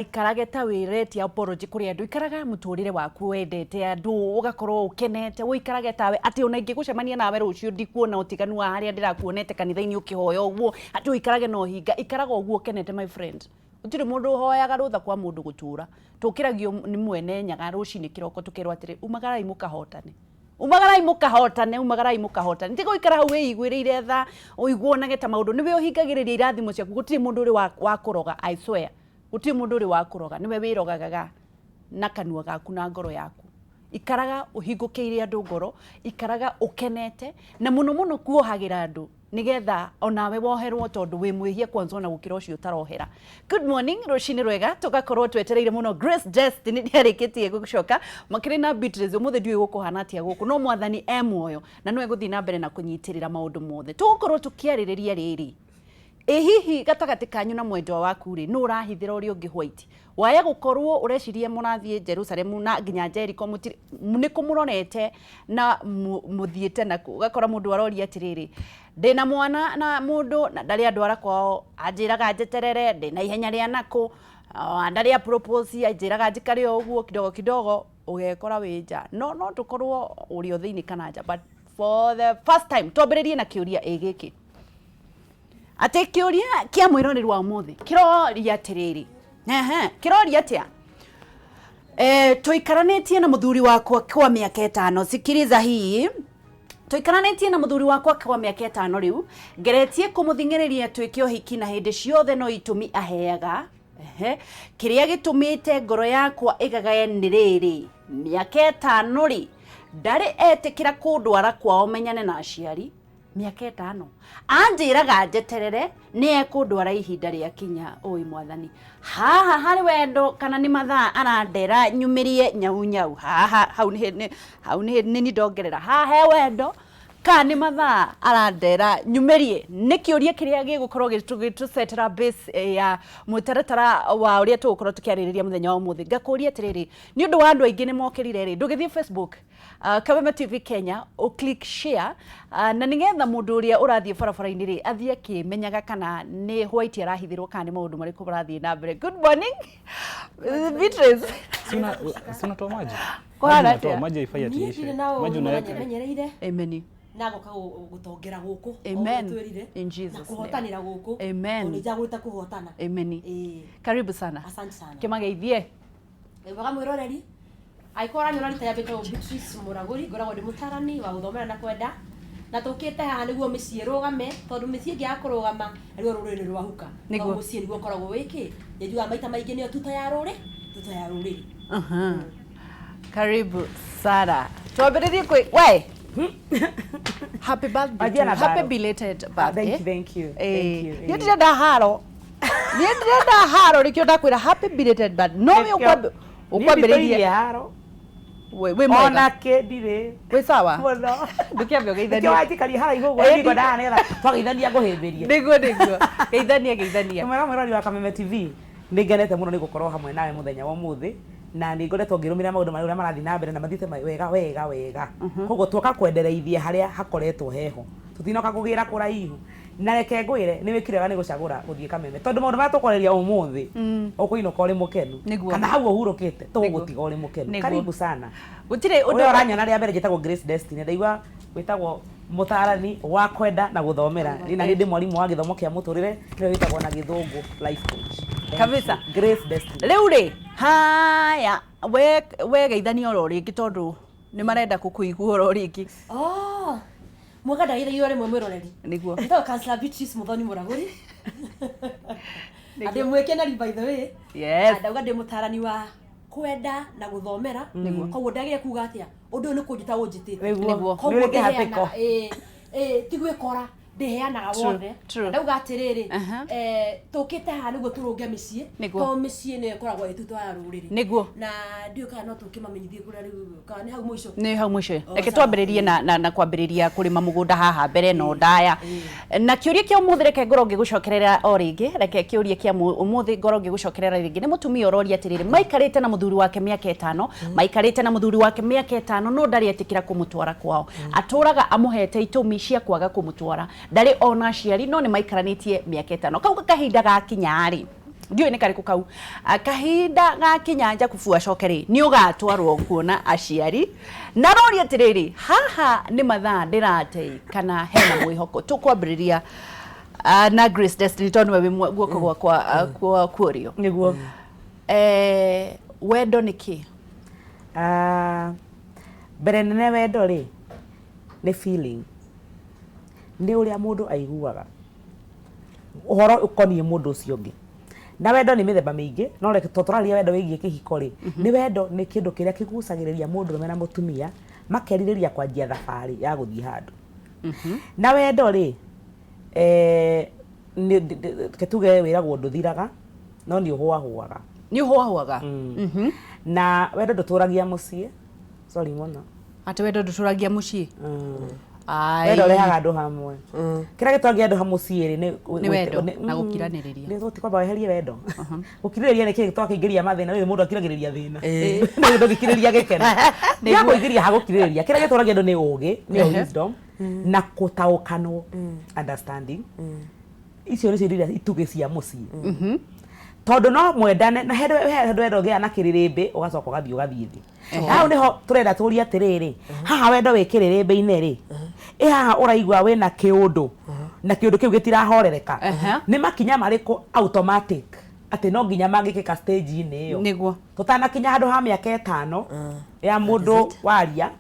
Ikarage ta wĩretia apology kũrĩ andũ, ikaraga mũtũrĩre waku wendete andũ, ũgakorwo ũkenete, ũikarage tawe, atĩ ona ingĩgũcemania nawe rũciũ ndikuona ũtiganu wa harĩa ndĩrakuonete kanitha-inĩ ũkĩhoya ũguo, atĩ ũikarage na ũhinga, ikaraga ũguo ũkenete my friend. Gũtirĩ mũndũ ũhoyaga rũtha kwa mũndũ gũtũra. Tũkĩragio nĩ mwene Nyaga rũcinĩ kĩroko tũkerwo atĩrĩ, umagarai mũkahotane. Umagarai mũkahotane, umagarai mũkahotane. Tiga gũikara hau wĩiguĩrĩire tha, ũiguonage ta maũndũ, nĩwe ũhingagĩrĩria irathimo ciaku, gũtirĩ mũndũ ũrĩ wa kũroga, I swear. Gũtirĩ mũndũ ũrĩ wa kũroga, nĩwe wĩrogagaga na kanua gaku na ngoro yaku. Ikaraga ũhingũkĩire andũ ngoro, ikaraga ũkenete, na mũno mũno kuohagĩra andũ nĩgetha onawe woherwo tondũ wĩ mwĩhia kwanza ona gũkĩra ũcio ũtarohera. Good morning, rũcinĩ rwega, tũgakorwo twetereire mũno Grace Destiny nĩarĩkĩtie gũcoka makĩrĩ na Beatrice, ũmũthĩ ndiũĩ gũkũhana atĩa gũkũ, no mwathani e muoyo na no egũthiĩ na mbere na kũnyitĩrĩra maũndũ mothe. Tũgũkorwo tũkĩarĩrĩria rĩrĩ, Ĩ hihi gatagatĩ kanyu na mwendwa waku-rĩ, nũ ũrahithĩra ũrĩa ũngĩ white? Waya gũkorwo ũreciria mũrathiĩ Jerusalemu na nginya Jericho mũtirĩ, nĩ kũ mũrorete na mũthiĩte nakũ? Ũgakora mũndũ aroria atĩrĩrĩ, ndĩna mwana na mũndũ na ndarĩ andwara kwao, anjĩraga njeterere, ndĩna ihenya rĩa nakũ, ndarĩ a propose, anjĩraga njikare o ũguo kidogo kidogo, ũgekora wĩ nja. No no tũkorwo ũrĩ o thĩinĩ kana nja, but for the first time twambĩrĩrie na kĩũria ĩ gĩkĩ. Atĩ kĩũria kĩa mwĩroreri wa ũmũthĩ kĩroria atĩrĩrĩ, ehe, kĩroria atĩa? Eh, tũikaranĩtie na mũthuri wakwa kwa mĩaka ĩtano. Sikiliza hii. Tũikaranĩtie na mũthuri wakwa kwa mĩaka ĩtano rĩu, ngeretie kũmũthing'ĩrĩria twĩke ũhiki na hĩndĩ ciothe no itũmi aheaga. Ehe, kĩrĩa gĩtũmĩte ngoro yakwa ĩgagae nĩ rĩrĩ, mĩaka ĩtano rĩ, ndarĩ etĩkĩra kũndwara kwao menyane na aciari. Mĩaka ĩtano anjĩraga njeterere nĩ ekũndwara ihinda rĩa kinya. Ũi mwathani, haha harĩ wendo kana nĩ mathaa arandera nyumĩrie nyau nyau haha? Hau nĩ hau nĩ nĩ ndongerera haha he wendo kana nĩ mathaa arandera nyumĩrie? Nĩ kĩũria kĩrĩa gĩgũkorwo gĩtũsetera base ya mũtaratara wa ũrĩa tũgũkorwo tũkĩarĩrĩria mũthenya wa ũmũthĩ. Ngakũria atĩrĩrĩ, nĩ ũndũ wa andũ aingĩ nĩ mokĩrire rĩ, ndũgĩthiĩ Facebook, Kameme TV Kenya, ũ click share, na nĩgetha mũndũ ũrĩa ũrathiĩ barabara-inĩ rĩ athiĩ akĩmenyaga kana nĩ white arahithĩrwo kana nĩ maũndũ marĩkũ marathiĩ na mbere. Good morning, Beatrice. Si unatoa maji? Kũhana Maji unatoa, atĩa? maji haifai ati Niĩ ishe. ndirĩ na Maji ũũru unaweka. menyereire Amen. Na goka gũtongera gũkũ o Amen. ũguo twĩrire. In Jesus' na name. kũhotanĩra gũkũ. Amen. Tondũ nĩnjagũrĩte kũhotana. Amen. Ĩĩ. Karibu sana. Asante sana. Kĩmageithie. Wĩ mwega mwĩroreri, angĩkorwo ũranyona rita rĩa mbere njĩtagwo Beatrice Mũragũri, ngoragwo ndĩ mũtarani wa gũthomera na kwenda, na tũkĩte haha nĩguo mĩciĩ ĩrũgame, tondũ mĩciĩ ĩngĩaga kũrũgama rĩo rũrĩrĩ nĩ rwahuka. Nĩguo. Tondũ mũciĩ nĩguo ũkoragwo wĩ kĩ? Nĩ njugaga maita maingĩ nĩyo tuta ya rũrĩ, tuta ya rũrĩrĩ. Karibu Sara. Twambĩrĩrie kwĩ we. Happy birthday. Anjia na Happy thayũ. belated birthday. Thank you, thank you. Eh, Thank you. niĩ ndirenda haro. Niĩ ndirenda haro nĩkĩo ndakwĩra happy belated birthday. No we Nĩkĩo. ũkwambĩrĩria. Niĩ haro. Wĩ mwega. Ona kĩ ndirĩ. Wĩ sawa? Mũno. Ndũkĩambe ũgeithanie. Nĩkĩo wanjikaria haraihu ũguo Eh, niĩ ngwendaga nĩgetha twageithania ngũhĩmbĩrie. Nĩguo nĩguo. Geithania geithania. Wĩ mwega mwĩrori wa Kameme TV. Nĩ ngenete mũno nĩ gũkorwo hamwe nawe mũthenya wa ũmũthĩ na nĩ ngoretwo ngĩrũmĩrĩra maũndũ marĩa ũrĩa marathiĩ na mbere na mathiĩte wega wega wega. Koguo tuoka kwendereithia harĩa hakoretwo heho. Tũtinoka kũgĩra kũraihu. Na reke ngwĩre nĩ wĩkire wega nĩ gũcagũra gũthiĩ Kameme tondũ maũndũ marĩa tũkwarĩria ũmũthĩ ũkũinũka ũrĩ mũkenu. Nĩguo. Kana hau ũhurũkĩte tũgũgũtiga ũrĩ mũkenu. Nĩguo. Karibu sana. Gũtirĩ ũndũ Ũrĩa ũranyona rĩa mbere njĩtagwo Grace Destiny. Ndaigua wĩtagwo mũtarani wa kwenda na gũthomera. Niĩ na niĩ ndĩ mwarimũ wa gĩthomo kĩa mũtũrĩre nĩwe wĩtagwo na gĩthũngũ life coach. Thank Kabisa. you. Grace Destiny. Rĩu rĩ, haya, we we geithania oro rĩngĩ tondũ nĩ marenda gũkũigua oro rĩngĩ. Oh, mwega ndageithagio rĩmwe mwĩroreri. Nĩguo. Njĩtagwo Counselor Beatrice Muthoni Mũragũri. Na ndĩ mwĩkeneri by the way. Yes. Na ndauga ndĩ mũtarani wa kwenda na gũthomera. Koguo ndagĩrĩire kuga atĩa? Ũndũ ũyũ nĩ kũnjĩta ũnjĩtĩte. Nĩguo. Koguo Nĩ ũrĩ kĩhatĩko. ndĩheanaga, ĩĩ, ĩĩ, ti gwĩkora ndĩheanaga True, wothe. true. Ndauga atĩrĩrĩ, tũkĩte haha nĩguo tũrũnge mĩciĩ. Nĩguo. Tondũ mĩciĩ nĩyo ĩkoragwo ĩ tuto ya rũrĩrĩ. Nĩguo. Na ndiũĩ kana no tũkĩmamenyithie kũrĩa rĩu kana nĩ hau mũico. Nĩ hau mũico. Oh, Reke sawa. twambĩrĩrie na kwambĩrĩria kũrĩma mũgũnda haha mbere no ndaya. Na kĩũria kĩa ũmũthĩ reke ngorwo ngĩgũcokerera o rĩngĩ, reke kĩũria kĩa ũmũthĩ ngorwo ngĩgũcokerera rĩngĩ. Nĩ mũtumia ũroria atĩrĩrĩ, maikarĩte na mũthuri wake mĩaka ĩtano, maikarĩte na mũthuri wake mĩaka ĩtano no ndarĩ etĩkĩra kũmũtwara kwao. Atũraga amũhete itũmi cia kwaga kũmũtwara. Ndarĩ ona aciari no nĩ maikaranĩtie mĩaka ĩtano. Kau kahinda gakinya rĩ, Ndiũĩ nĩ karĩkũ kau. Kahinda gakinya Jakubu acoke rĩ, nĩ ũgatwarwo kuona aciari. Na roria atĩrĩrĩ, haha nĩ mathaa ndĩrate kana hena mwĩhoko? Tũkwambĩrĩria na Grace Destiny tondũ nĩwe wĩ guoko gwakwa kwa kuorio. Nĩguo. Wendo nĩ kĩ? Mbere nene wendo rĩ nĩ feeling, nĩ ũrĩa mũndũ aiguaga ũhoro ũkoniĩ mũndũ ũcio ũngĩ. Na wendo nĩ mĩthemba mĩingĩ, no reke to tũraria wendo wĩgiĩ kĩhiko rĩ, nĩ wendo nĩ kĩndũ kĩrĩa kĩgucagĩrĩria mũndũrũme na mũtumia makerirĩria kwanjia thabarĩ ya gũthiĩ handũ. Na wendo rĩ, reke tuge wĩragwo ndũthiraga, no nĩ ũhũahũaga. Nĩ ũhũahũaga. Na wendo ndũtũragia mũciĩ, sorry mũno. Atĩ wendo ndũtũragia mũciĩ? Ai. Wendo ũrehaga andũ hamwe. Kĩrĩa gĩtũragia andũ hamwe mũciĩ rĩ, nĩ wendo na gũkiranĩrĩria. Nĩ ti kwamba weherie wendo. Gũkirĩrĩria nĩ kĩĩ twakĩingĩria mathĩna, rĩu mũndũ akiragĩrĩria thĩna. No ndũngĩkirĩrĩria gĩkeno. Nĩ kũingĩria ha gũkirĩrĩria. Kĩrĩa gĩtũragia andũ nĩ ũgĩ, nĩ wisdom na gũtaũkanwo, understanding. Icio nĩcio indo iria itugĩ cia mũciĩ. Tondũ no mwendane na he handũ wendo ũgĩaga na kĩrĩrĩmbĩ, ũgacoka ũgathiĩ thĩ. Hau nĩho tũrenda tũrie atĩrĩrĩ, haha wendo wĩ kĩrĩrĩmbĩ-inĩ rĩ, ĩ haha ũraigua wĩna kĩũndũ na kĩũndũ kĩu gĩtirahorereka, nĩ makinya marĩkũ automatic atĩ no nginya mangĩkĩka stage-inĩ ĩyo? Nĩguo. Tũtanakinya handũ ha mĩaka 5 ya mũndũ waria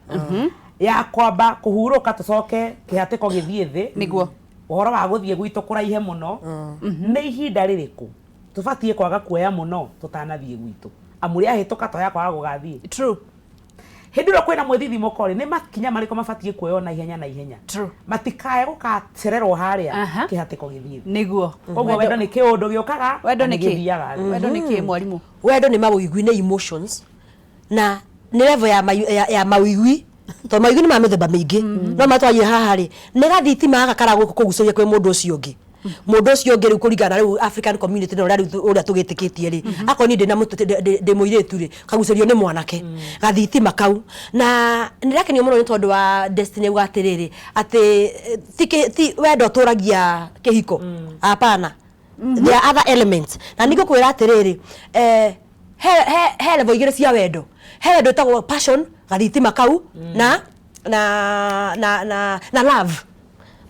ya kwamba kũhurũka tũcoke kĩhatĩko gĩthiĩ thĩ. Nĩguo. Ũhoro wa gũthiĩ gwitũ kũraihe mũno, nĩ ihinda rĩrĩkũ tũbatiĩ kwaga kuoya mũno tũtanathiĩ gwitũ, amu rĩahĩtũka twaya kwaga gũgathiĩ? True. Hĩndĩ ĩrĩa kwĩna mwĩthithimũko rĩ, nĩ makinya marĩkũ mabatiĩ kuoywo na ihenya na ihenya? True. Matikae gũgacererwo harĩa kĩhatĩko gĩthiĩ thĩ. Nĩguo. Koguo wendo nĩ kĩũndũ gĩũkaga Wendo na nĩ kĩ? gĩthiaga thĩ. Wendo nĩ kĩ, mwarimũ? Wendo nĩ mawĩigwi, nĩ emotions, na nĩ level ya mawĩigwi, tondũ mawĩigwi nĩ ma mĩthemba mĩingĩ. No matwarie haha rĩ, nĩ gathitima gaka karagũkũ kũgucĩrĩria kwĩ mũndũ ũcio ũngĩ. Mũndũ ũcio ũngĩ rĩu kũringana rĩu African community na ũrĩa rĩu ũrĩa tũgĩtĩkĩtie rĩ, akorwo niĩ ndĩna ndĩ mũirĩtu rĩ, kagucĩrio nĩ mwanake gathitima kau. Na nĩndĩrakenio mũno nĩ tondũ wa Destiny auga atĩrĩrĩ, atĩ ti wendo ũtũragia kĩhiko, hapana, there are other elements. Na nĩngũkwĩra atĩrĩrĩ, he level igĩrĩ cia wendo. He wendo wĩtagwo passion, gathitima kau, na love.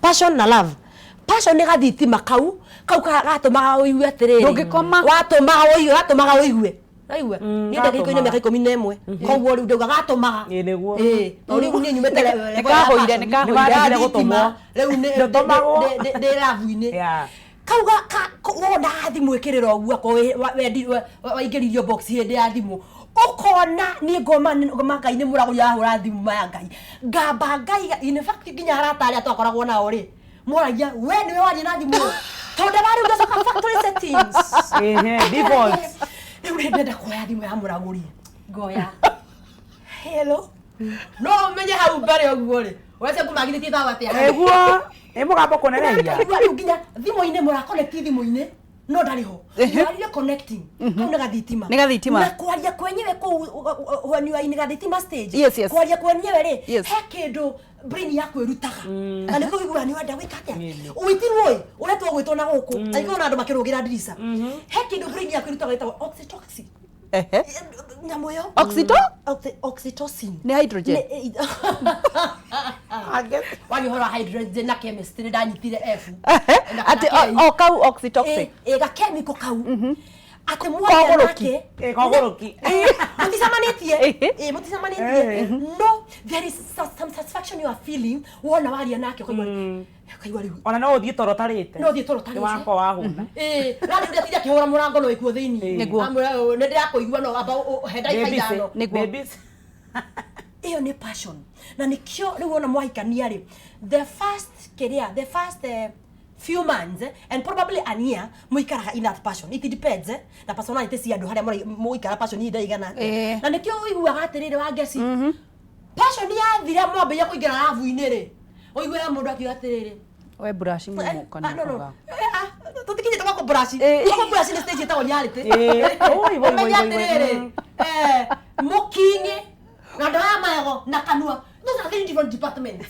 Passion na love. Passion nĩ gathitima kau gatũmaga ũigue atĩrĩrĩ, Ndũngĩkoma. Gatũmaga ũigue. Ũraigua? Niĩ ndĩ kĩhiko-inĩ mĩaka 11. Koguo rĩu ndauga gatũmaga. Ĩĩ, nĩguo. Ĩĩ, tondũ rĩu niĩ nyumĩte Nĩ kahũire, nĩ kahũire. Nĩwatigire ya gũtũmwo. thitima, rĩu Ndũtũmagwo. ndĩ love-inĩ. Yeah. Kau wona thimũ ĩkĩrĩra ũguo, akorwo waingĩririo box hĩndĩ ya thimũ, ũkona niĩ ngoma Ngai nĩ mũragũri arahũra thimũ maya Ngai. Ngamba Ngai, in fact nginya arata arĩa twakoragwo nao rĩ, moragia we nĩwe waria na thimũ ĩyo, tondũ ndararĩ ngacoka factory settings. Ehe, default. Rĩu rĩ ndenda kuoya thimũ ya mũragũri, ngoya hello, no ũmenye hau mbere ũguo rĩ, wece ngũmagithĩtie thawa atĩa? Nĩguo, nĩ mũgambo kũneneria. Rĩu nginya thimũ-inĩ mũra connect thimũ-inĩ, no ndarĩ ho. Mwarire connecting, kau nĩ gathitima. Nĩ gathitima. Na kwaria kwenyewe kũu when you are in gathitima stage, Yes, yes. kwaria kwenyewe rĩ, Yes. he kĩndũ brain yaku ĩrutaga. Na nĩkĩo ũiguaga nĩ wenda gwĩka atĩa? Ũgĩtirwo ĩ, ũretwo gwĩtwo na gũkũ, angĩkorwo na andũ makĩrũgĩra ndirica. He kĩndũ brain yaku ĩrutaga gĩtagwo oxytocin. Nyamũ ĩyo. Oxyto? Oxytocin. Nĩ hydrogen. Wani ũhoro wa hydrogen na chemistry ndanyitire F. Atĩ o kau oxytocin. Ĩ gakemiko kau. Atĩ mwaria Kogũrũki. nake. Ĩ, kogũrũki. Mũticemanĩtie. Ĩ, mũticemanĩtie. No, there is some satisfaction you are feeling wona waria nake ũkaigua ũkaigua rĩu. Ona no ũthiĩ toro ũtarĩte. No ũthiĩ toro ũtarĩte. Nĩ wakwa wahũna. Ĩ, na rĩu ndĩratinda akĩhũra mũrango no wĩkuo thĩinĩ. Nĩguo. Amwĩra, nĩ ndĩrakũigua no amba he ndagĩka Ndĩ busy. ithano. Nĩguo. Ndĩ busy. Ĩyo nĩ passion. Na nĩkĩo rĩu wona mwahikania rĩ, the first kĩrĩa, the first few months and probably a year mũikaraga in that passion. It depends na personality cia andũ harĩa mũikara passion ihinda igana atĩa. Na nĩkĩo ũiguaga atĩrĩrĩ wa ngeci, passion yathira mwambĩrĩria kũingĩra rabu-inĩ rĩ, ũiguaga mũndũ akiuga atĩrĩrĩ, We brush mũno kana no, no. ũga. Tũtikinyĩte gwa kũbrush. Gwa kũbrush nĩ stage ĩtagwo reality. Oi, oi, oi, Ũmenye oi, oi. atĩrĩrĩ, mũking'i na ndoo ya magego na kanua, those are three different departments.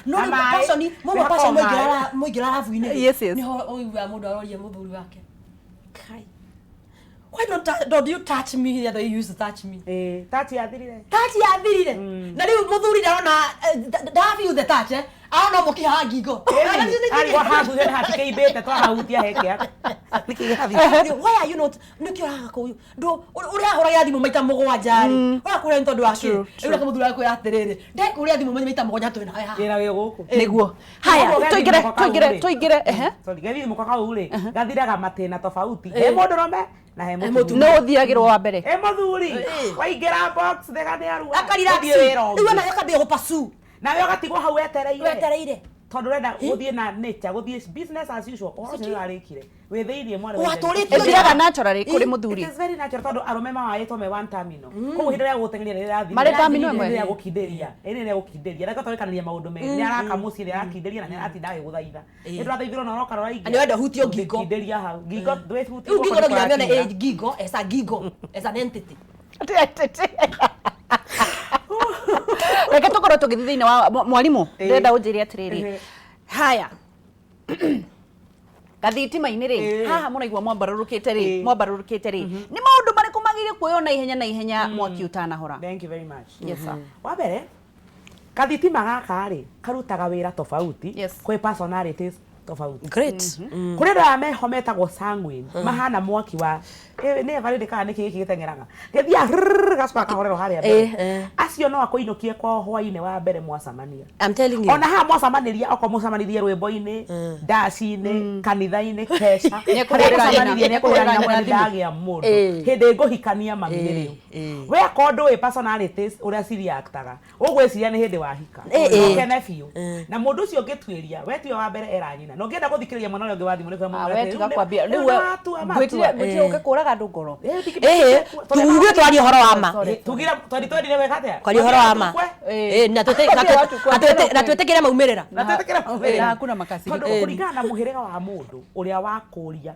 No Na rĩu maĩ, passion mwauma nĩhakoragwo passion maĩ. mũingĩra rabu-inĩ rĩ, Yes, yes. nĩho ũiguaga mũndũ aroria mũthuri wake Kai, why don't you touch me the way you used to touch me? Ĩĩ, touch yathirire. Touch yathirire na rĩu mũthuri ndarona ndara feel the touch, arona mũkiha wa ngingo. Arigwo hahutia nĩ hatikĩimbĩte twahahutia heke atĩa. Nĩkĩ gĩathiĩ? Why are you not nĩkĩ ũraga kũu ndũ ũrĩa ahũragĩra thimũ maita mũgwanja rĩ, ũrakũrĩa nĩ tondũ wa kĩ? Rĩu nake mũthuri akwĩra atĩrĩrĩ, ndekũrĩa thimũ maita mũgwanja twĩ nawe haha. Wĩra wĩ gũkũ. Nĩguo haya. Koguo Tũingĩre gathiĩ mũka tũingĩre kau rĩ. tũingĩre ehe. Sorry, gathiĩ mũka kau rĩ, gathiraga matĩna tofauti. He mũndũrũme na he mũtumia. No ũthiagĩrwo wa mbere. He mũthuri, waingĩra box thega nĩ arua. Akarelax. Ũthiĩ wĩra Rĩu ũngĩ. ona akambia gũpasu. Nawe ũgatigwo hau wetereire. Wetereire. Tondũ ũrenda gũthiĩ na nature, gũthiĩ business as usual. Ũhoro ũcio nĩũrarĩkire. Wĩ thĩiniĩ mwarĩ wa Ithe Watũrĩtio witũ. Ĩthiraga naturally kũrĩ It mũthuri. is very natural tondũ arũme mawaĩtwo me one terminal. Koguo hĩndĩ ĩrĩa gũteng'eria nĩ rĩrathira. Marĩ terminal ĩmwe? Nĩ rĩrĩa gũkindĩria. Ĩĩ nĩ rĩrĩa gũkindĩria. Reke tũrĩkanĩrie maũndũ merĩ. Nĩ araka mũciĩ, nĩ arakindĩria na nĩ aratinda agĩgũthaitha. Nĩ ndũrathaithirwo na ũroka ũraingĩra. Na nĩ ũrenda ũhutio ngingo. Ũngĩkindĩria hau. Ngingo ndwĩhutie Rĩu ngingo no nginya mĩone kũrakinya. ngingo as a ngingo as an entity. Reke tũkorwo tũgĩthiĩ thĩinĩ wa mwarimũ. Ĩĩ. Ndĩrenda ũnjĩre atĩrĩrĩ, Ehe. haya, gathitima-inĩ rĩ, Ĩĩ. haha mũraigua mwambarũrũkĩte rĩ, Ĩĩ. mwambarũrũkĩte rĩ, nĩ maũndũ marĩkũ magĩrĩire kuoywo na ihenya na ihenya mwaki ũtanahora? Thank you very much. Yes, sir. Wa mbere, kathitima gaka rĩ, karutaga wĩra tofauti Yes. kwĩ personalities tofauti. Great. Kũrĩ andũ aya meho metagwo sanguine, mahana mwaki wa nĩ Eveready kana nĩkĩ gĩkĩ gĩteng'eraga gĩthiaga rrrr, gacoka kahorerwo harĩa mbere. Eh, eh. Acio no akũinũkie kwao hwainĩ wa mbere mwacamania. I'm telling you. Ona haha mwacamanĩria, okorwo mũcamanĩrie rwĩmbo-inĩ, ndaci-inĩ, kanitha-inĩ, keca, Nĩekũhũrĩra harĩa nyina, mũcamanĩrie nĩekũhũrĩra nyina nĩekũhũrĩra mwene nyina ndagĩa mũndũ Eh. hĩndĩ ngũhikania mami nĩ Eh, rĩu. eh. We akorwo ndũĩ personalities ũrĩa cireactaga, ũgwĩciria nĩ hĩndĩ wahika. Eh, eh. Ũkene biũ na mũndũ ũcio ũngĩtuĩria we tiwe wa mbere era nyina, na ũngĩenda gũthikĩrĩria mwana ũrĩa ũngĩ wa thimũ nĩ kwĩra Ah, mũndũ we atĩrĩ, tiga "Rĩu nĩ- kwambia rĩu rĩu we nĩ watua matua." ngwĩtire ngwĩtire ũke kũraga andũ ngoro. Eh, Ĩhĩ, tuge twarie ũhoro wa ma. Tugire twari twendire gwĩka atĩa? Kwaria ũhoro wa ma. Tukwe. Ĩĩ, na twĩtĩkĩre maumĩrĩra. Na twĩtĩkĩre maumĩrĩra. Na hakuna makasiriko. Tondũ kũringana na mũhĩrĩga wa mũndũ ũrĩa wakũria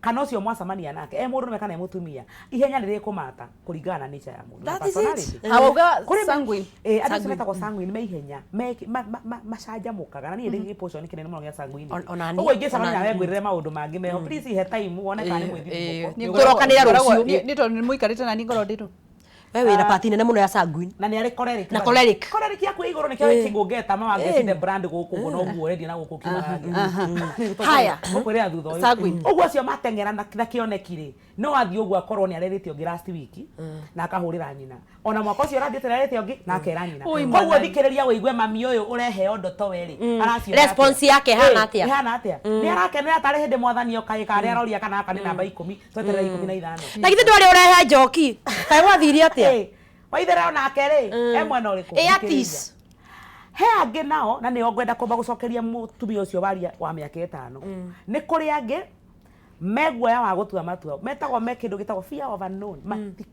kana ũcio mwacemania nake e mũndũrũme kana e mũtumia, ihenya nĩ rĩkũmata kũringana na nature ya mũndũ na That is it. personality. Hawauga Kũrĩ- sanguine. Eh, andũ acio metagwo sanguine me ihenya, macanjamũkaga na niĩ ndĩ gĩportion kĩnene mũno gĩa sanguine. Ona niĩ, Ũguo ingĩcemania ona nawe niĩ. ngwĩrĩre maũndũ mangĩ meho, please ihe time wone kana nĩ mwĩthithimũko. Niĩ Tũrokanĩra ngoragwo- rũciũ. Niĩ tondũ nĩ mũikarĩte na niĩ ngorwo ndĩrũ. We wĩna pati nene mũno ya sanguine. Na nĩ arĩ choleric. Na choleric. Choleric yaku ĩ igũrũ nĩkĩo kĩngũngeta ma wangeci the brand gũkũ ũguo noguo ũrendia na gũkũ kiumaga. Haya. Ngũkwĩrĩra thutha ũyũ. Sanguine. Ũguo acio mateng'era na kĩoneki rĩ, no athiĩ ũguo akorwo nĩ arerĩte ũngĩ last week na akahũrĩra nyina. Ona mwaka ũcio ũrathiĩte nĩ arerĩte ũngĩ na akera nyina. Ui, Koguo mwathani. thikĩrĩria ũigue mami ũyũ ũreheo ndoto we rĩ, araciona atĩa? Response yake ĩhana atĩa? Ĩhana atĩa? Nĩ arakenera tarĩ hĩndĩ mwathani oka ĩ, kana nĩ aroria kana aka nĩ namba 10 tweterere 15. Na githĩ ndwarĩ ũrehe njoki? Kaĩ gwathire atĩa? Ĩ, Waithera onake rĩ, e mwena ũrĩkũ? Ĩ Thikĩrĩria. artist. He angĩ nao na nĩo ngwenda kwamba gũcokeria mũtumia ũcio waria wa mĩaka ĩtano. Nĩ kũrĩ angĩ me guoya wa gũtua matua, metagwo me kĩndũ gĩtagwo fear of unknown.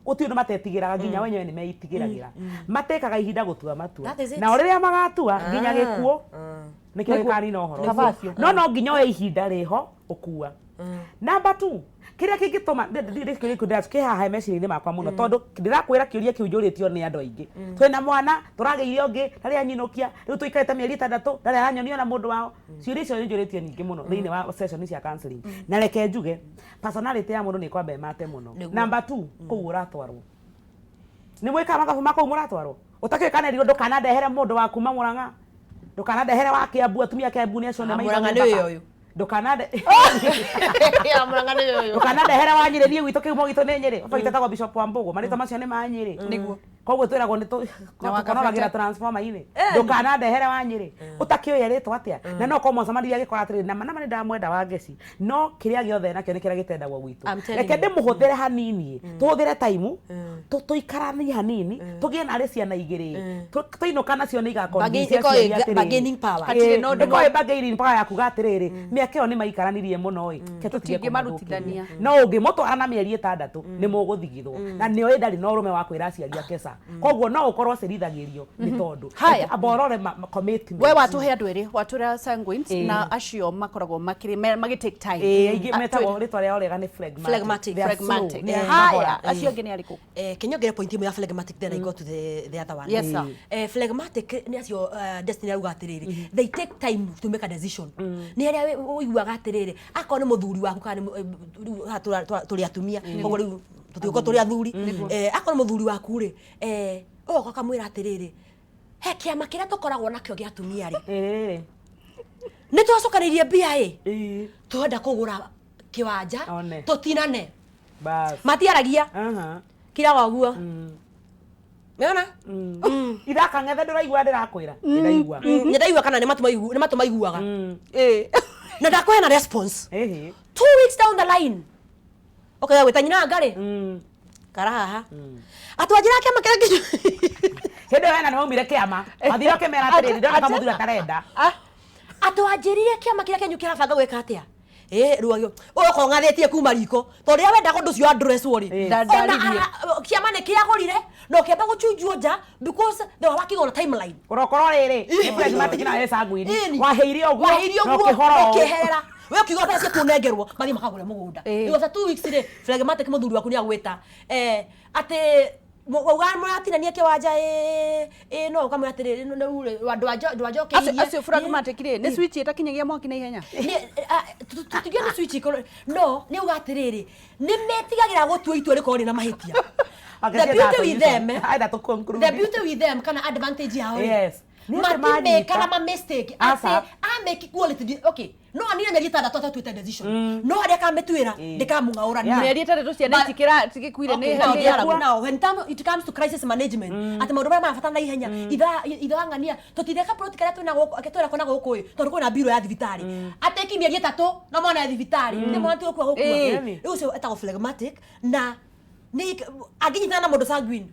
Gũtirĩ ũndũ matetigĩraga, nginya wenyewe nĩ meitigĩragĩra, matekaga ihinda gũtua matua. That is it. Nao rĩrĩa magatua nginya gĩkuũ nĩkĩo gĩkanina ũhoro Kaba ũcio. No nginya oe ihinda rĩho ũkua. Number 2, kĩrĩa kĩngĩtũma kĩ haha meciria-inĩ makwa mũno, tondũ ndĩrakwĩra kĩũria kĩu njũrĩtio nĩ andũ aingĩ. Twĩna mwana tũragĩire ũngĩ ndarĩ anyinũkia, rĩu tũikarĩte mĩeri ĩtandatũ ndarĩ aranyonia ona mũndũ wao. Ciũria icio nĩ njũrĩtio nyingĩ mũno thĩinĩ wa session cia counseling. Na reke njuge personality ya mũndũ nĩ ĩkwamba ĩmate mũno. Nĩguo. Number 2, kũu ũratwarwo nĩ mwĩkaga mathabu ma kũu mũratwarwo ũtakĩũĩ kana ĩrirwo. Ndũkanandehere mũndũ wa kuma Mũrang'a, ndũkanandehere wa Kĩambu, atumia a Kĩambu nĩ acio nĩ Ah, maitho Mũrang'a nĩ nĩ mbaka. ũyũ. Ndũkanande Ya Mũrang'a nĩ ũyũ. Ndũkanandehere wa Nyĩrĩ, niĩ gwitũ kĩhumo gitũ nĩ Nyĩrĩ. Baba witũ etagwo Bishop Wambũgũ, marĩtwa macio nĩ ma Nyĩrĩ. Nĩguo. Koguo twĩragwo nĩ Na wa tũkonoragĩra Kabete. transformer-inĩ. Ndũkanandehere wa Nyĩrĩ ũtakĩũĩ erĩtwo atĩa, na no korwo mwacemanirie agĩkora atĩrĩrĩ, nama nama nĩ ndamwenda wa ngeci, no kĩrĩa gĩothe nakĩo nĩ kĩrĩa gĩtendagwo gwitũ. I'm telling Reke you. ndĩmũhũthĩre hanini, tũhũthĩre time, tũikaranie hanini, tũgĩe narĩ ciana igĩrĩ, tũinũka nacio nĩ igaconvince aciari atĩrĩrĩ. Bargaining power. Hatirĩ na ũndũ. Ĩkorwo ĩ bargaining power ya kuga atĩrĩrĩ, mĩaka ĩyo nĩ maikaranirie mũno ĩ, ke tũtige Tũtingĩmarutithania. kũmathũkĩria. No ũngĩmũtwara na mĩeri ĩtandatũ nĩ mũgũthigithwo, na nĩoĩ ndarĩ na ũrũme wa kwĩra aciari ake ca. Aca, koguo no ũkorwo cerithagĩrio nĩ tondũ Haya. amba ũrore commitment. We watũhe andũ erĩ, watũra sanguines Ĩĩ. na acio makoragwo makĩrĩ magĩ take time. Ĩĩ, aingĩ Ah, metagwo rĩtwa rĩao rĩega nĩ phlegmatic. Phlegmatic. They are slow, phlegmatic. nĩ a Haya, kahora. acio angĩ nĩ arĩkũ? Can you get a point imwe ya phlegmatic, then I go to the other one? Yes, sir. Phlegmatic nĩ acio, Destiny auga atĩrĩrĩ, they take time to make a decision. Nĩ arĩa ũiguaga atĩrĩrĩ, akorwo nĩ mũthuri waku kana nĩ rĩu haha tũrĩ atumia, koguo rĩu tũtigũkorwo tũrĩ athuri. Akorwo nĩ mũthuri waku rĩ, ũgoka ũkamwĩra atĩrĩrĩ, he kĩama kĩrĩa tũkoragwo nakĩo gĩa atumia rĩ, Ĩĩ, nĩ twacokanĩirie mbia ĩ, ĩĩ, twenda kũgũra kĩwanja, One. tũtinane. Bas. Matiaragia. Aha. Kiraga ũguo nĩona. Ithaka ng'ethe, ndũraigua ndĩrakwĩra? Ndĩraigua. Nĩ ndaigua kana nĩ matũ maiguaga na ndakũheana response. Ĩhĩ. 2 weeks down the line ũkaiga gwĩta nyina ngarĩ kara haha atwanjĩra kĩama kĩrĩa kĩnyu. Hĩndĩ ĩyo ena nĩ waumire kĩama, wathire ũkĩmera atĩrĩrĩ, ndĩrona kamũthuri atarenda. Atwanjĩrire kĩama kĩrĩa kĩanyu kĩrabanga gwĩka atĩa? Ĩ rĩu ũyũ okorwo ng'athĩtie kuma riko tondũ rĩrĩa wendaga ũndũ ũcio addresswo rĩ, Ĩ. ona Ndandaririe. Kĩama nĩ kĩagũrire na ũkĩamba gũchunjwo nja because they were working on a timeline. Kũrokoro rĩrĩ nĩ phlegmatic na nĩ sanguine. Ĩni. Waheire ũguo waheire na ũguo ũkĩhora ũũ. ũkĩeherera we ũkiuga mbeca ciakunengerwo mathiĩ makagũre mũgũnda. Ĩ. Rĩu after 2 weeks rĩ, phlegmatic mũthuri waku nĩ agwĩta atĩ wauga mũratinania kĩwanja ĩ no ũkamwĩra atĩrĩrĩ, rĩu rĩ, ndwanjokeirie. Acio phlegmatic rĩ, nĩ switch ĩtakinyagia mwaki na ihenya. Tũtigia nĩ switch ikorwo no nĩ uga atĩrĩrĩ, nĩ metigagĩra gũtua itua rĩkorwo rĩna mahĩtia. The beauty with them, Aenda tũ conclude. the beauty with them kana advantage yao rĩ, Yes. Nĩ atĩ matimekaga manyita. ma mistake Aca. atĩ amake quality okay, no anine mĩeri 6 atatuĩte decision, no harĩa akamĩtuĩra ndĩkamũng'aũrania. Mĩeri 6 ciana itikĩkuire Okay, nĩ now, nĩ yeah, now, when it comes to crisis management, atĩ maũndũ marĩa marabatara na ihenya, itha ng'ania tũtireka plot karĩa twĩna gũkũ twĩnako na gũkũ ĩ, tondũ kwĩna mbirũ ya thibitarĩ atĩki mĩeri 3 na mwana ya thibitarĩ nĩ mwana ti gũkua gũkua. Ĩĩ. Rĩu ũcio etagwo phlegmatic na nĩ angĩnyitana na mũndũ sanguine,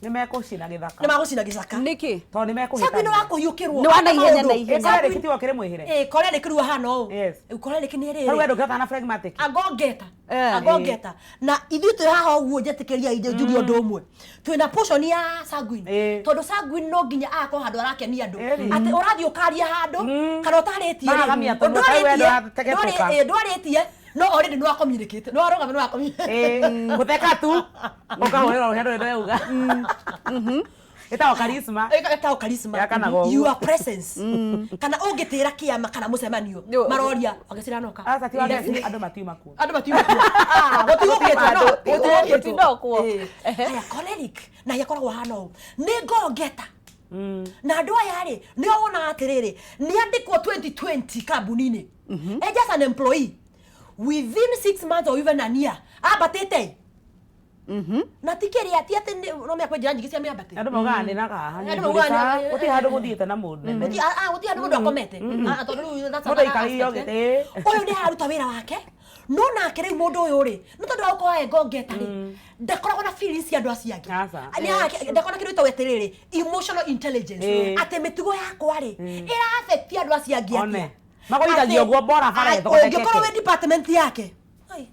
Nĩ mekũcina gĩthaka. Nĩ magũcina gĩcaka. Nĩkĩ? Tondũ nĩ Sanguine mekũhĩtania. wa kũhiũkĩrwo. Nĩ wa na ihenya, na ihenya. Ĩ, choleric tiwe ũkĩrĩ mwĩhĩre. Ĩ, choleric rĩu ahana ũũ. Yes. Rĩu choleric nĩ Tarĩu we rĩrĩ ndũngĩhotana na phlegmatic. agongeta. Eh. Agongeta na ithuĩ twĩ haha ũguo, njetĩkĩria ithe njuge ũndũ ũmwe, twĩna portion ya sanguine, tondũ sanguine no nginya agakorwo handũ arakenia andũ, Ĩni. atĩ ũrathiĩ ũkaria handũ kana ũtarĩtie rĩ, Magagamia tũnua, tarĩu we ndũrategetũka. Ndwarĩtie no already nĩ wa communicate, nĩ warũgama, nĩ wa communicate. Ĩ, gũtheka tu ũkahũrĩrwo rũhĩa rũrĩ ndweuga ĩtagwo charisma. Ĩtagwo charisma. Yakanaga ũguo. Your presence kana ũngĩtĩra kĩama kana mũcemanio, maroria wagĩciranoka. Aca, ti wageci, andũ matiuma kuo. Andũ matiuma kuo. Ah, gũtigũkĩtwo no gũtigũkĩtwo. Gũtinokwo. Ĩ. Haya, choleric na akoragwo hana ũũ, nĩ ngongeta na andũ aya rĩ, nĩo wonaga atĩrĩrĩ, nĩ andĩkwo 2020 kambuni-inĩ e just an employee, within 6 months or even a year ambatĩte na ti kĩrĩa ti atĩ no mĩakwe njĩra nyingĩ cia mĩambatĩ. Andũ maugaga nĩ na kaha. Andũ maugaga Gũtirĩ handũ gũthiĩte na mũndũ nene. Gũtirĩ handũ mũndũ akomete. Ah, tondũ rĩu that's Mũndũ another aikarĩire aspect, gĩtĩ. eh. Ũyũ nĩ araruta wĩra wake, no nake rĩu mũndũ ũyũ rĩ, nĩ tondũ wa gũkorwo e ngongeta rĩ, ndakoragwo na feelings cia andũ acio angĩ. Aca. Ndakoragwo na kĩndũ gĩtagwo atĩrĩrĩ, emotional intelligence, atĩ mĩtugo yakwa rĩ ĩra affect andũ acio angĩ atĩa. One. Magũithagia Atĩ- ũguo bora bara Ai, ĩthondekete. ũngĩkorwo wĩ department yake, ai,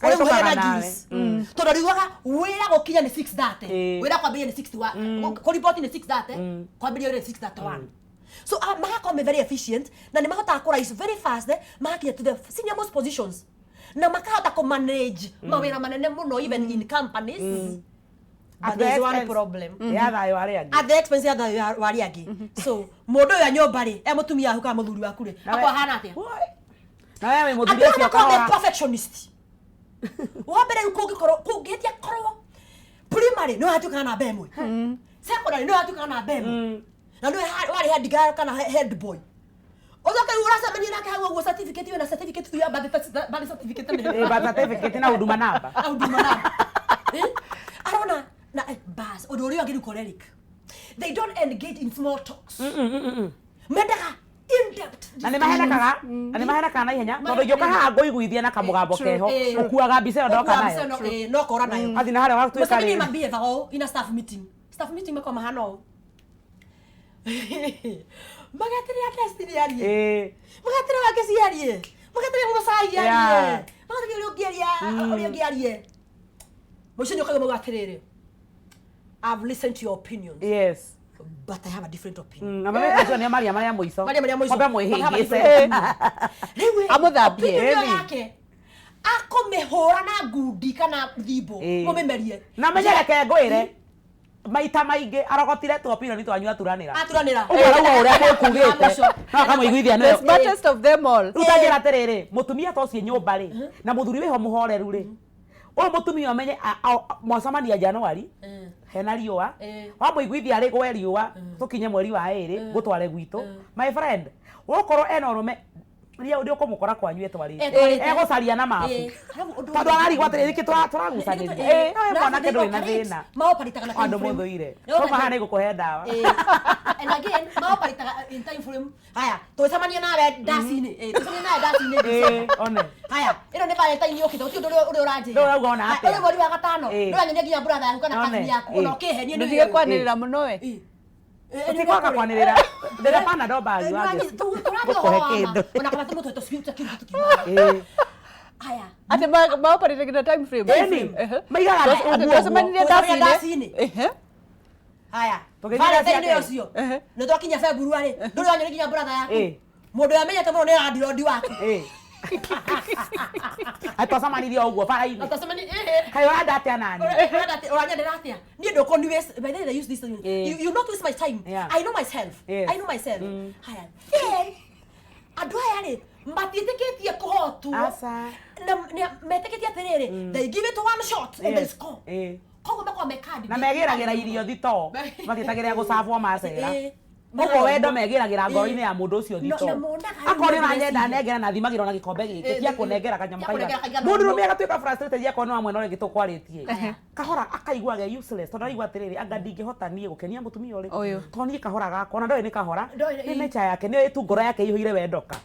Agĩcokaga ũrĩmũheana nawe. juice tondũ riugaga wĩra gũkinya nĩ 6:30, wĩra kwambĩrĩria nĩ 6 kũriboti nĩ 6:30, kwambĩrĩria wĩra nĩ 6:31, so magakorwo me very efficient na nĩ mahotaga kũ rise very fast, magakinya to the senior most positions na makahota kũ manage mawĩra manene mũno even in companies, but At the there is one expense problem. Ya thayũ arĩa angĩ. At the expense ya thayũ wa arĩa angĩ. So mũndũ ũyũ a nyũmba rĩ, e mũtumia waku kana mũthuri waku rĩ, Nawe- akorwo ahana atĩa? Woi. Na wewe wĩ mũthuri Andũ aya ũcio makoragwo me ũkahora. perfectionist. Wa mbere rĩu kũngĩkorwo kũngĩhĩtia korwo primary nĩ watuĩkaga namba 1, secondary nĩ watuĩkaga namba 1, na nĩwe warĩ head girl kana head boy, ũcoke rĩu ũracemania nake hau ũguo, certificate wĩna certificate tu ya birth certificate Ĩ, birth certificate na huduma namba. Na huduma namba. Eh? Arona na bas ũndũ ũrĩa ũngĩ rĩu, choleric, they don't engage in small talks, mendaga in depth. Na nĩ mahenekaga na ihenya tondũ ingĩũka haha ngũiguithie na kamũgambo keho, ũkuaga mbica ĩyo ndoka Ũkuaga nayo. mbica ĩno, no kora nayo. Athiĩ na harĩa ũgatuĩka Mũcemania rĩrĩ. mabiethaga ũũ ina staff meeting, staff meeting makorwo mahana ũũ, mageterera Destiny arie, mageterera Wangeci arie, mageterera Mũcai arie, mageterera ũrĩa ũngĩ arie, ũrĩa ũngĩ arie. Mũico nĩ ũkaigua mauga atĩrĩrĩ, I've listened to your opinions, but I have a different opinion. Na mame acio nĩ maria marĩa mũico. Maria marĩa mũico. Mwambe But I have a mwĩhĩngĩce. different opinion. Rĩu ĩ, Amũthambie. opinion ĩyo Ĩni. yake akũmĩhũra na ngundi kana thimbo mũmĩmerie. Na menye reke ngwĩre maita maingĩ arogotire tu opinion twanyu aturanĩra. Aturanĩra. Ũguo arauga ũrĩa mũkugĩte. Mũico. No akamũiguithia The nĩyo. smartest of them all. Rĩu tanjĩra atĩrĩrĩ, mũtumia ta ũcio nyũmba rĩ, na mũthuri wĩho mũhoreru rĩ, ũyũ mũtumia ũmenye mwacemania January, hena riũa, wamũiguithia rĩ gwe riũa, tũkinye mweri wa ĩrĩ, ngũtware gwitũ. My friend, wokorwo ena ũrũme, rĩu nĩ ũkũmũkora kwanyu etwarĩte. Etwarĩte. Egũcaria na mabu. Arabu ũndũ Tondũ ararigwo atĩrĩrĩ, nĩkĩ tũragucanĩria? No we mwanake ndũrĩ na thĩna. Maoparĩtaga na time Andũ frame. mũthũire. Nĩ Tũma haha nĩngũkũhe ndawa. And again, maoparĩtaga in time frame. Haya, tũcemanie nawe ndaci-inĩ. Tũcemanie nawe ndaci-inĩ December. One. Haya, ĩno nĩ Valentine yũkĩte, gũtirĩ ũndũ ũrĩa ũranjĩra. Ndũĩ ũrauga ona Haya, atĩa. ũyũ mweri wa gatano, nĩũranyonia nginya brother yaku kana One. cousin yaku, ona ũkĩhenie nĩ Ndũtige ũyũ. kwanĩrĩra mũno we. Ũtikwaga kwanĩrĩra. Ndĩra Panadol bag wangeci. Tũraria Ngũkũhe ũhoro wa ma. kĩndũ. Ona kana tũmũtwe tũkiuga. Haya. Atĩ maoparĩte na time frame. Ĩni. Maigaga Atĩ ũguo ũguo. twacemanirie Twacemanirie ndaci-inĩ. ndaci-inĩ. Haya. Tũgĩthiĩ Valentine ndaci ũcio. Ehe. Nĩ twakinya February, ndũrĩ wanyonia nginya brother yaku. Mũndũ ũrĩa amenyete mũno nĩ landirondi waku. Atĩ twacemanirie o ũguo bara-inĩ. Twacemani- ĩhĩ. Kaĩ ũranda atĩa nani? Ũranyendera atĩa? Niĩ ndũkũni waste- by the way, they use this thing. You not waste my time. I know myself. I know myself. Haya. Then, andũ aya rĩ, matiĩtĩkĩtie kũhotwo. Aca. Na metĩkĩtie atĩrĩrĩ, they give it one shot and they score. Koguo makoragwo me candidate. Na megĩragĩra irio thitoo matiĩtagĩrĩra gũcabwo macera. Ĩĩ. Ũguo wendo megĩragĩra ngoro-inĩ ya mũndũ ũcio thitoo. Na monaga rĩu Akorwo nĩ nĩ ũranyenda meciria. nengera na thimagĩra ona gĩkombe gĩkĩ tia kũnengera kanyamũ Tia kũnengera kaigana. kaigana Mũndũ ũguo. rũme agatuĩka frustrated akorwo nĩ wa mwena ũrĩa ũngĩ tũkwarĩtie. Kahora akaigua ge useless tondũ araigua atĩrĩrĩ anga ndingĩhota niĩ gũkenia mũtumia ũrĩ. Ũyũ. Tondũ niĩ kahora gakwa ona ndoĩ nĩ kahora. Ndoĩ, Nĩ nature yake nĩ tu ngoro yake ĩihũire wendoka.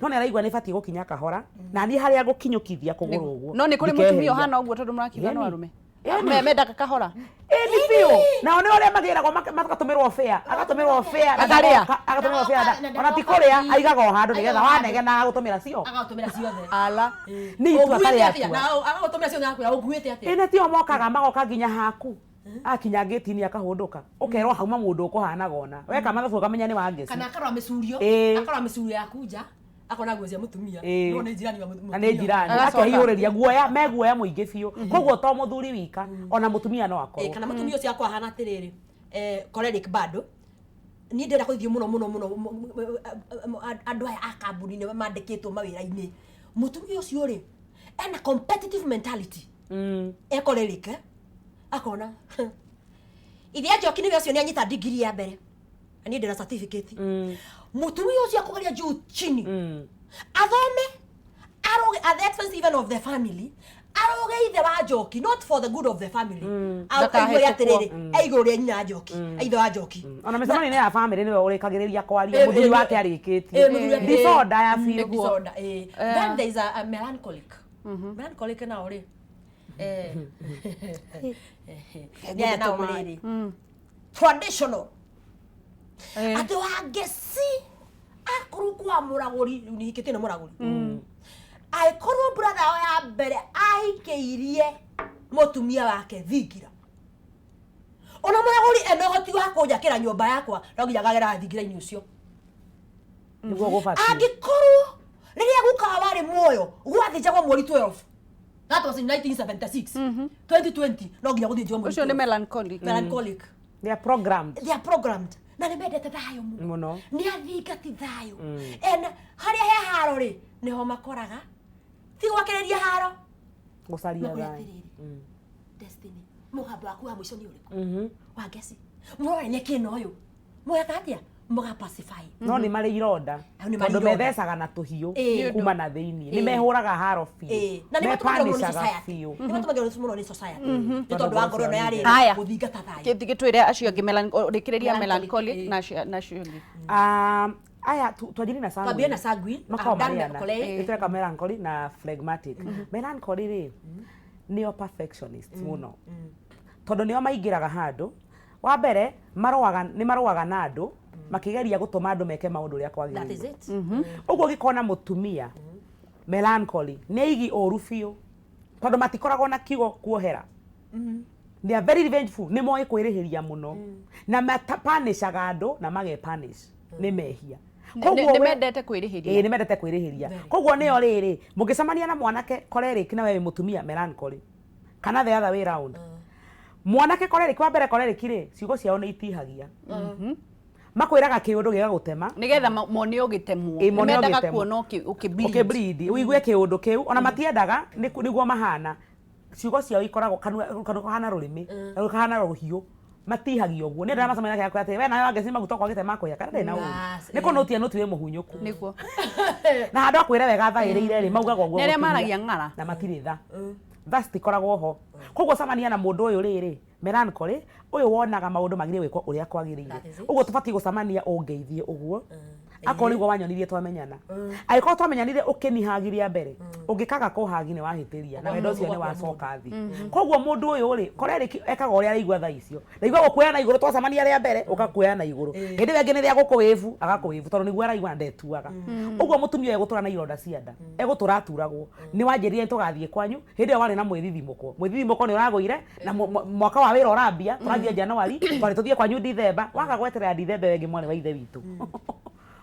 No nĩ araigua nĩ batiĩ gũkinya kahora na niĩ harĩa ngũkinyũkithia kũgũrũ ũguo. No nĩ kũrĩ mũtumia ndikeheria. ũhana ũguo tondũ mũrakiuga no Ĩni. arũme. Ĩni. Mendaga kahora. Ĩni biũ. Nao nĩ ũrĩa magĩragwo magatũmĩrwo fare, agatũmĩrwo fare, Akarĩa. agatũmĩrwo fare, Na ona ti ndagoka kũrĩa ii. aigaga o handũ nĩgetha Aigaga o handũ. wanegena agagũtũmĩra cio. Agagũtũmĩra ciothe. Ala. Nĩ itua Ũnguĩte tarĩ atĩa? atua. Na agagũtũmĩra ciothe agakwĩra ũnguĩte atĩa? Ĩ na tio mokaga magoka nginya haku. Akinya ngĩti-inĩ akahũndũka. Ũkerwo hauma mũndũ ũkũhanaga ũna. Weka mathabu ũkamenya nĩ wa ngeci. Kana akarora mĩcurio, akarora mĩcurio yaku nja, akona nguo cia mũtumia. No nĩ jirani wa mũtumia. Na nĩ jirani. Agacoka. Akeihũrĩria guoya, me guoya mũingĩ biũ. Koguo to mũthuri wika, ona mũtumia no akorwo. Kana mũtumia ũcio akwa ahana atĩrĩrĩ, choleric bado niĩ ndĩrenda kũthithio mũno mũno mũno andũ aya a kambuni-inĩ mandĩkĩtwo mawĩra-inĩ. Mũtumia ũcio rĩ, ena competitive mentality. E choleric, akona ithe Njoki nĩwe ũcio nĩanyita degree ya mbere na niĩ ndĩna certificate. Mũtumia ũcio akũgeria juu chini athome aroge at the expense even of the family, aroge ithe wa Njoki, not for the good of the family. Aigue Ndakahĩtũkwo. atĩrĩrĩ, e igũrũ rĩa nyina Njoki, ithe wa Njoki. Ona mĩcemanio-inĩ ya famĩlĩ nĩwe ũrĩkagĩrĩria kwaria mũthuri wake arĩkĩtie. Mũthuri wake- Disorder ya biũ. Disorder, Then there is a melancholic. Melancholic nao rĩ, nĩ aya nao rĩrĩ traditional atĩ wangeci akorwo kwa mũragũri, rĩu nĩhikĩtie nĩ mũragũri, angĩkorwo brother yao ya mbere ahikĩirie mũtumia wake thingira, ona mũragũri ena ũhoti wa kũnjakĩra nyũmba yakwa no nginya ngagera thingira-inĩ ũcio. Nĩguo gũbatiĩ. Angĩkorwo rĩrĩa guka wao warĩ muoyo gwathĩnjagwo mweri 12, that was in 1976, 2020 no nginya gũthĩnjwo mweri Ũcio nĩ 12. melancholic. Melancholic. They are programmed. They are programmed na nĩ mendete thayũ mũno. Mũno. Nĩ athingati thayũ. And harĩa he haro rĩ, nĩho makoraga, ti gwakĩrĩria haro. Gũcaria Makũria thayũ. atĩrĩrĩ, Destiny, mũgambo waku wa mũico nĩ ũrĩkũ? Wangeci mũrore nĩ kĩna ũyũ mũgeka atĩa? Mũga pacify. No nĩ marĩ ironda. Au nĩ marĩ Tondũ ironda. methecaga na tũhiũ kuma na thĩiniĩ. Nĩ Ĩĩ. mehũraga haro biũ. Na nĩ matũmagĩrwo mũno nĩ Mepanishaga society. biũ. Nĩ matũmagĩrwo mũno nĩ society nĩ tondũ wa ngoro ĩno ya Haya. rĩrĩ gũthingata thayũ. Kĩthi gĩtwĩre acio angĩ rĩkĩrĩria Melancholic, melancholic na acio angĩ. Aya twanjirie na sanguine. Twambie na sanguine. Makoragwo I've done marĩ ana. choleric. Nĩ tweka melancholy na phlegmatic. Melancholy rĩ, nĩo perfectionist mũno. Tondũ nĩo maingĩraga handũ. Wa mbere marũaga, nĩ marũaga na andũ makĩgeria gũtũma andũ meke maũndũ ũrĩa That is kwagĩrĩire. it. Ũguo ũngĩkona mũtumia melancholy nĩ aigi ũru biũ tondũ matikoragwo na kiugo kuohera. They are very revengeful, nĩ moĩ kwĩrĩhĩria mũno na matapanishaga andũ na magepanish nĩ mehia. Koguo nĩ mendete kwĩrĩhĩria. Ĩĩ, nĩ mendete kwĩrĩhĩria. Koguo nĩo rĩrĩ, mũngĩcemania na mwanake choleric na we wĩ mũtumia melancholy, kana the other way round, mwanake choleric wa mbere, choleric rĩ, ciugo ciao nĩ itihagia, makwĩraga kĩũndũ gĩgagũtema. Nigetha mone ũgĩtemwo. Ĩ, mone Nĩmendaga ũgĩtemwo. kuona ũkĩ-bleed. Ũkĩbleed, ũigue kĩũndũ kĩu ona matiendaga nĩguo mahana. Ciugo ciao ikoragwo kanua, kanua kahana rũrĩmĩ na kahana rũhiũ, matihagia ũguo. Nĩ andũ arĩa macemanagia nake atĩ we nawe wangeci maguta kwagĩte makũhĩa kana ndarĩ na ũru. Nĩ kũnũtia nũti wĩ mũhunyũku. Nĩguo. Na handũ akwĩre wega thaĩrĩire rĩ, maugaga ũguo Nĩ arĩa gũkinyia. maragia ng'ara. Na matirĩ tha, tha citikoragwo ho. Koguo cemania na mũndũ ũyũ rĩrĩ melancholy ũyũ, wonaga maũndũ magĩrĩire gwĩkwo ũrĩa kwagĩrĩire. That is it. Ũguo tũbatiĩ gũcemania ũngeithie ũguo, akorwo nĩguo wanyonirie twamenyana. Angĩkorwo twamenyanire ũkĩnihagi rĩa mbere, ũngĩkaga kũhagi nĩ wahĩtĩria na wendo ũcio nĩ wacoka thĩ. Koguo mũndũ ũyũ rĩ, choleric ekaga ũrĩa araigua thaa icio. Ndaigua gũkuoya na igũrũ, twacemania rĩa mbere ũgakuoya na igũrũ, hĩndĩ ĩyo ĩngĩ nĩ rĩa gũkũwĩvu, agakũwĩvu tondũ nĩguo araigua na ndetuaga ũguo. Mũtumia ũyũ egũtũra na ironda cia nda, egũtũra aturagwo nĩ wanjĩrire tũgathiĩ kwanyu hĩndĩ ĩyo warĩ na mwĩthithimũko. Mwĩthithimũko nĩ ũragũire na mwaka wa wĩra ũrambia, tũrathiĩ January, twarĩ tũthiĩ kwanyu Dithemba, waga gweterera Dithemba ĩyo ĩngĩ. Mwarĩ wa ithe witũ,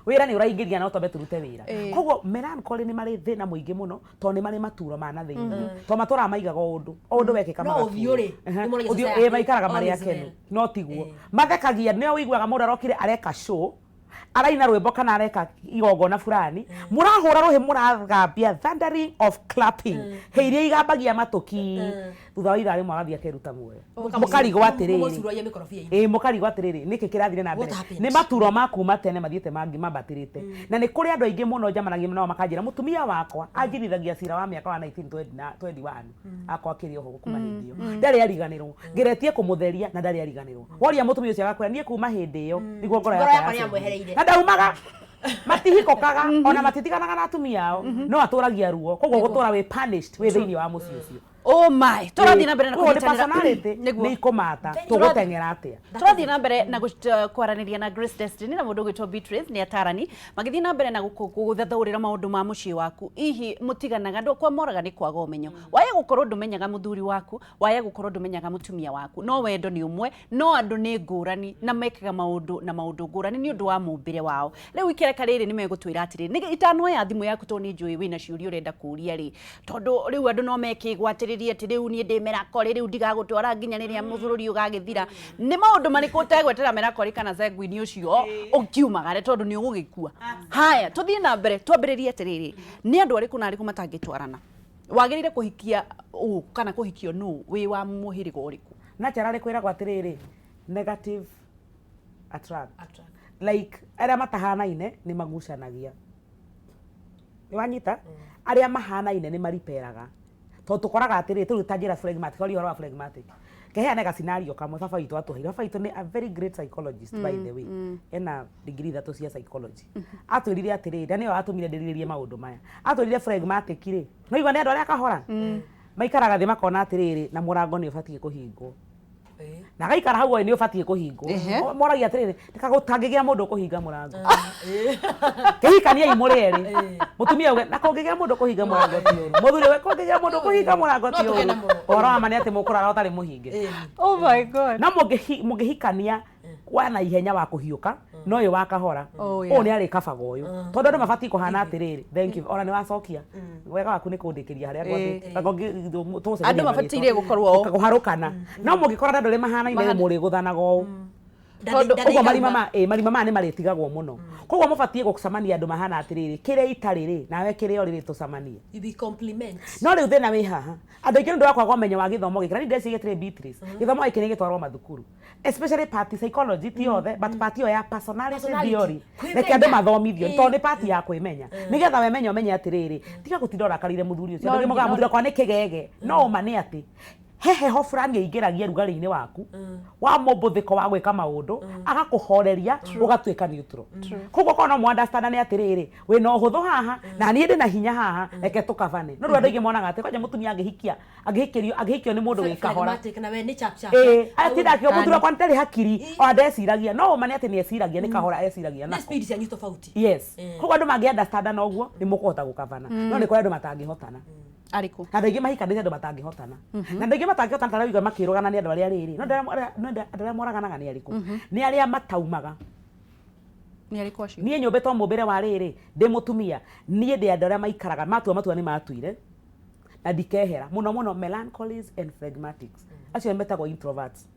wĩra nĩ ũraingĩria no twambe tũrute wĩra. Koguo melancholy nĩ marĩ thĩna mũingĩ mũno tondũ nĩ marĩ maturo ma na thĩinĩ, tondũ matũraga maigaga o ũndũ o ũndũ wekĩka. No magaturwo. ũthiũ rĩ, Ehe. nĩ monagia Ũthiũ, society, ĩ, maikaraga all marĩ is akenu well. No tiguo mathekagia. Nĩo ũiguaga mũndũ arokire areka show, araina rwĩmbo kana areka igongona fulani, mũrahũra rũhĩ, mũragambia thundering of clapping, hĩ iria igambagia matũki. Thutha wa ithaa rĩmwe agathiĩ akeruta muoyo. Mũkarigwo atĩrĩrĩ, Mũmũcuragia mĩkorobia-inĩ. Ĩ, mũkarigwo atĩrĩrĩ, nĩkĩ kĩrathire na mbere? What happened? Nĩ maturo ma kuma tene mathiĩte mangĩ mambatĩrĩte. Na nĩ kũrĩ andũ aingĩ mũno njamanagia nao makanjĩra, mũtumia wakwa anjirithagia cira wa mĩaka wa 1921 akwa akĩrĩ oho, kuma hĩndĩ ĩyo ndarĩ ariganĩrwo, ngeretie kũmũtheria na ndarĩ ariganĩrwo. Woria mũtumia ũcio agakwĩra, niĩ kuma hĩndĩ ĩyo nĩguo ngoro Ngoro yakwa yakwa yacenjirie. nĩyamwehereire. Na ndaumaga, matihikũkaga ona matitiganaga na atumia ao, no atũragia ruo. Koguo gũtũra wĩ punished wĩ thĩinĩ wa mũciĩ ũcio. Oh my, tũrathiĩ na mbere na Koguo nĩ kũnyitanĩra. personality Nĩguo. nĩ ikũmata tũgũteng'era atĩa. Tũrathiĩ na mbere na kwaranĩria na Grace Destiny na mũndũ ũgwĩtwo Beatrice, nĩ atarani magĩthiĩ na mbere na gũthathaũrĩra maũndũ ma mũciĩ waku. Hihi mũtiganaga andũ akwa moraga nĩ kwaga ũmenyo, waya gũkorwo ndũmenyaga mũthuri waku, waya gũkorwo ndũmenyaga mũtumia waku. No wendo nĩ ũmwe, no andũ nĩ ngũrani na mekaga maũndũ na maũndũ ngũrani nĩ ũndũ wa mũmbĩre wao. Rĩu ikereka rĩrĩ nĩ megũtwĩra atĩrĩrĩ, nĩ itanoya thimũ yaku tondũ nĩ njũĩ wĩna ciũria ũrenda kũũria rĩ, tondũ rĩu andũ no mekĩgwatĩrĩrie atĩ rĩu niĩ ndĩ merakori, rĩu ndigagũtwara nginya rĩrĩa bũrũri ũgagĩthira. Nĩ maũndũ marĩkũ ũtegwetera merakori kana zenguini ũcio ũkiumagare tondũ nĩ ũgũgĩkua? Haya, tũthiĩ na mbere, twambĩrĩrie atĩrĩrĩ, nĩ andũ arĩkũ na arĩkũ matangĩtwarana? Wagĩrĩire kũhikia ũ kana kũhikio nũ, wĩ wa mũhĩrĩga ũrĩkũ? Naturally kwĩragwo atĩrĩrĩ, negative attract. Attract. Like arĩa matahanaine nĩ magucanagia, nĩ wanyita? Arĩa mahanaine nĩ mariperaga, tondũ tũkoraga atĩrĩrĩ, tũrĩ ta njĩra phlegmatic, twaria ũhoro wa phlegmatic, keheane ga scenario kamwe baba witũ atũheire. Baba witũ nĩ a very great psychologist, by the way, ena degree ithatũ cia psychology. Atwĩrire atĩrĩrĩ, na nĩyo atũmire ndĩrirĩrie maũndũ maya. Atwĩrire phlegmatic rĩ, no igua nĩ andũ arĩa kahora maikaraga thĩ makona atĩrĩrĩ, na mũrango nĩ ũbatiĩ kũhingwo, na agaikara hau oĩ nĩ ũbatiĩ kũhingwo. Moragia atĩrĩrĩ, gũtangĩgĩa mũndũ ũkũhinga mũrango, kĩhikaniai mũrĩ erĩ, mũtumia uge na kũngĩgĩa mũndũ ũkũhinga mũrango ti ũru, mũthuri we kũngĩgĩa mũndũ ũkũhinga mũrango ti No ũru. tũkene mũno. Ũhoro wa ma nĩ atĩ mũkũrara ũtarĩ mũhinge. Oh my God. No mũngĩhikania wa na ihenya, wa kũhiũka no ũyũ wa kahora, Oh, yeah. ũyũ nĩ arĩkabaga ũyũ, tondũ andũ mabatiĩ kũhana atĩrĩrĩ. Thank you, ona nĩ wacokia wega waku nĩ kũndĩkĩria harĩa ngwambĩte. Andũ mabataire gũkorwo o- kũharũkana, no mũngĩkora andũ arĩa mahanaine mũrĩgũthanaga ũũ. Tondũ Ũguo marima ma ĩ marima maya nĩ marĩtigagwo mũno. Koguo mũbatiĩ gũcemania andũ mahana atĩrĩrĩ, kĩrĩa itarĩ rĩ, nawe kĩrĩa ũrĩ rĩ, tũcemanie. You be compliment. No rĩu thĩna wĩ haha, andũ aingĩ nĩ ũndũ wa kwaga ũmenyo wa gĩthomo gĩkĩ, na niĩ ndĩreciria atĩrĩ, Beatrice, gĩthomo gĩkĩ nĩ gĩtwarwo mathukuru, especially part psychology, ti othe, but part ĩyo ya personality Personality. theory. Kwĩmenya. Reke andũ mathomithio, tondũ nĩ part ya kwĩmenya, nĩgetha wemenya ũmenye atĩrĩrĩ, tiga gũtinda ũrakarĩire mũthuri ũcio. No Andũ aingĩ moigaga no mũthuri wakwa nĩ kĩgege, no ũma nĩ atĩ he heho fulani aingĩragia rugarĩ-inĩ waku wa mũmbũthĩko wa gwĩka maũndũ, agakũhoreria ũgatuĩka neutral. Koguo korwo no mũunderstand nĩ atĩrĩrĩ, wĩna ũhũthũ haha na niĩ ndĩ na hinya haha, reke tũkabane. No rĩu andũ aingĩ monaga atĩ kwanja mũtumia angĩhikia, angĩhikĩrio, angĩhikio nĩ mũndũ wĩ kahora. Phlegmatic, na we nĩ chap chap. Ĩĩ, atinda akiuga mũthuri wakwa ndarĩ hakiri, ona ndeciragia. No ũma nĩ atĩ nĩ eciragia, nĩ kahora eciragia Nĩ nako. speed cianyu tofauti. Yes. Koguo andũ mangĩ understand na ũguo nĩ mũkũhota gũkabana, no nĩ kũrĩ andũ matangĩhotana. Arĩkũ? Na andũ aingĩ mahikanĩte andũ matangĩhotana. Na andũ aingĩ matangĩhotana ta arĩa makĩrũgana nĩ andũ arĩa rĩrĩ. No andũ arĩa moraganaga nĩ arĩkũ? Nĩ arĩa mataumaga. Nĩ arĩkũ acio? Niĩ nyũmbĩtwo mũmbĩre wa rĩrĩ, ndĩ mũtumia, niĩ ndĩ andũ arĩa maikaraga, matua matua nĩ matuire, na ndikehera. Mũno mũno melancholies and phlegmatics. Acio metagwo introverts.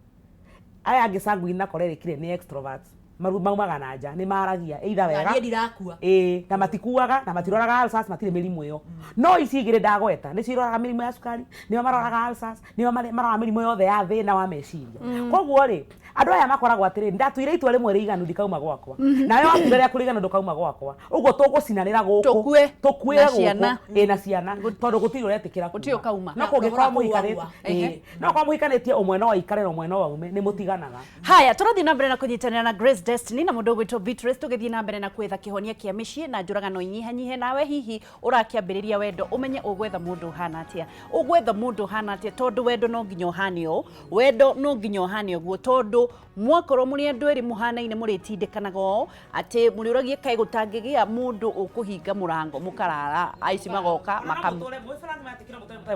Aya angĩ sanguine na choleric rĩ, nĩ extroverts. Maumaga na nja, nĩ maragia, either wega. Niĩ ndirakua. Ĩĩ, na matikuaga, na matiroraga ulcers, matirĩ mĩrimũ ĩyo. No ici igĩrĩ ndagweta, nĩcio iroraga mĩrimũ ya cukari, nĩo maroraga ulcers, nĩo maroraga mĩrimũ yothe ya thĩna wa meciria. Koguo rĩ, andũ aya makoragwo atĩrĩrĩ, ndatuire itua rĩmwe rĩiganu ndikauma gwakwa. Nawe watua rĩaku rĩiganu ndũkauma gwakwa. Ũguo tũgũcinanĩra gũkũ. Tũkue. Tũkuĩre Na gũkũ. ciana. Ĩĩ, na ciana. Tondũ gũtirĩ ũretĩkĩra Gũtirĩ ũkauma. No kũngĩkorwo Thogora kũu mũhikanĩtie, wagũa. ĩĩ, no korwo mũhikanĩtie ũmwe no aikare na ũmwe no aume, nĩ mũtiganaga. Haya, tũrathiĩ na mbere na kũnyitanĩra na Grace Destiny na mũndũ ũgwĩtwo Beatrice, tũgĩthiĩ na mbere na kwetha kĩhonia kĩa mĩciĩ na njũragano inyihanyihe. Nawe hihi ũrakĩambĩrĩria wendo, ũmenye ũgwetha mũndũ ũhana atĩa, ũgwetha mũndũ ũhana atĩa, tondũ wendo no nginya ũhane ũũ, wendo no nginya ũhane ũguo, tondũ mwakorwo mũrĩ andũ erĩ mũhanaine mũrĩtindĩkanaga ũũ atĩ mũrĩũragie kaĩ gũtangĩgĩa mũndũ ũkũhinga mũrango mũkarara, aici magoka makamu.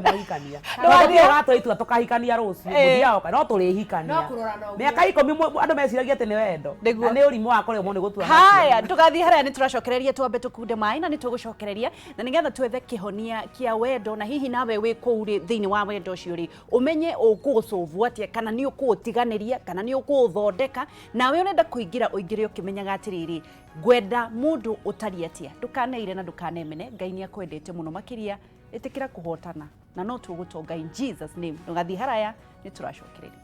Mwahikania. Ndũgathiĩ itua tũkahikania rũciũ, mũthiaga ũka, no tũrĩhikania. No kũrora na ũguo. Mĩaka 10 andũ meciragia atĩ nĩ wendo. Nĩguo. Na nĩ ũrimũ wa kũremwo nĩ gũtua matua. Haya, tũgathiĩ haraya nĩ tũracokereria, twambe tũkunde maĩ na nĩ tũgũcokereria na nĩgetha twethe kĩhonia kĩa wendo, na hihi nawe wĩ kũu rĩ thĩinĩ wa wendo ũcio rĩ, ũmenye ũkũũcũvu atĩa, kana nĩ ũkũũtiganĩria, kana nĩ ũkũũthondeka. Nawe ũrenda kũingĩra ũingĩre ũkĩmenyaga atĩrĩrĩ, ngwenda mũndũ ũtariĩ atĩa. Ndũkaneire na ndũkanemene, Ngai nĩ akwendete mũno makĩria, ĩtĩkĩra kũhotana na no tũgũtonga in Jesus name. Ndũgathiĩ haraya, nĩ tũracokereria.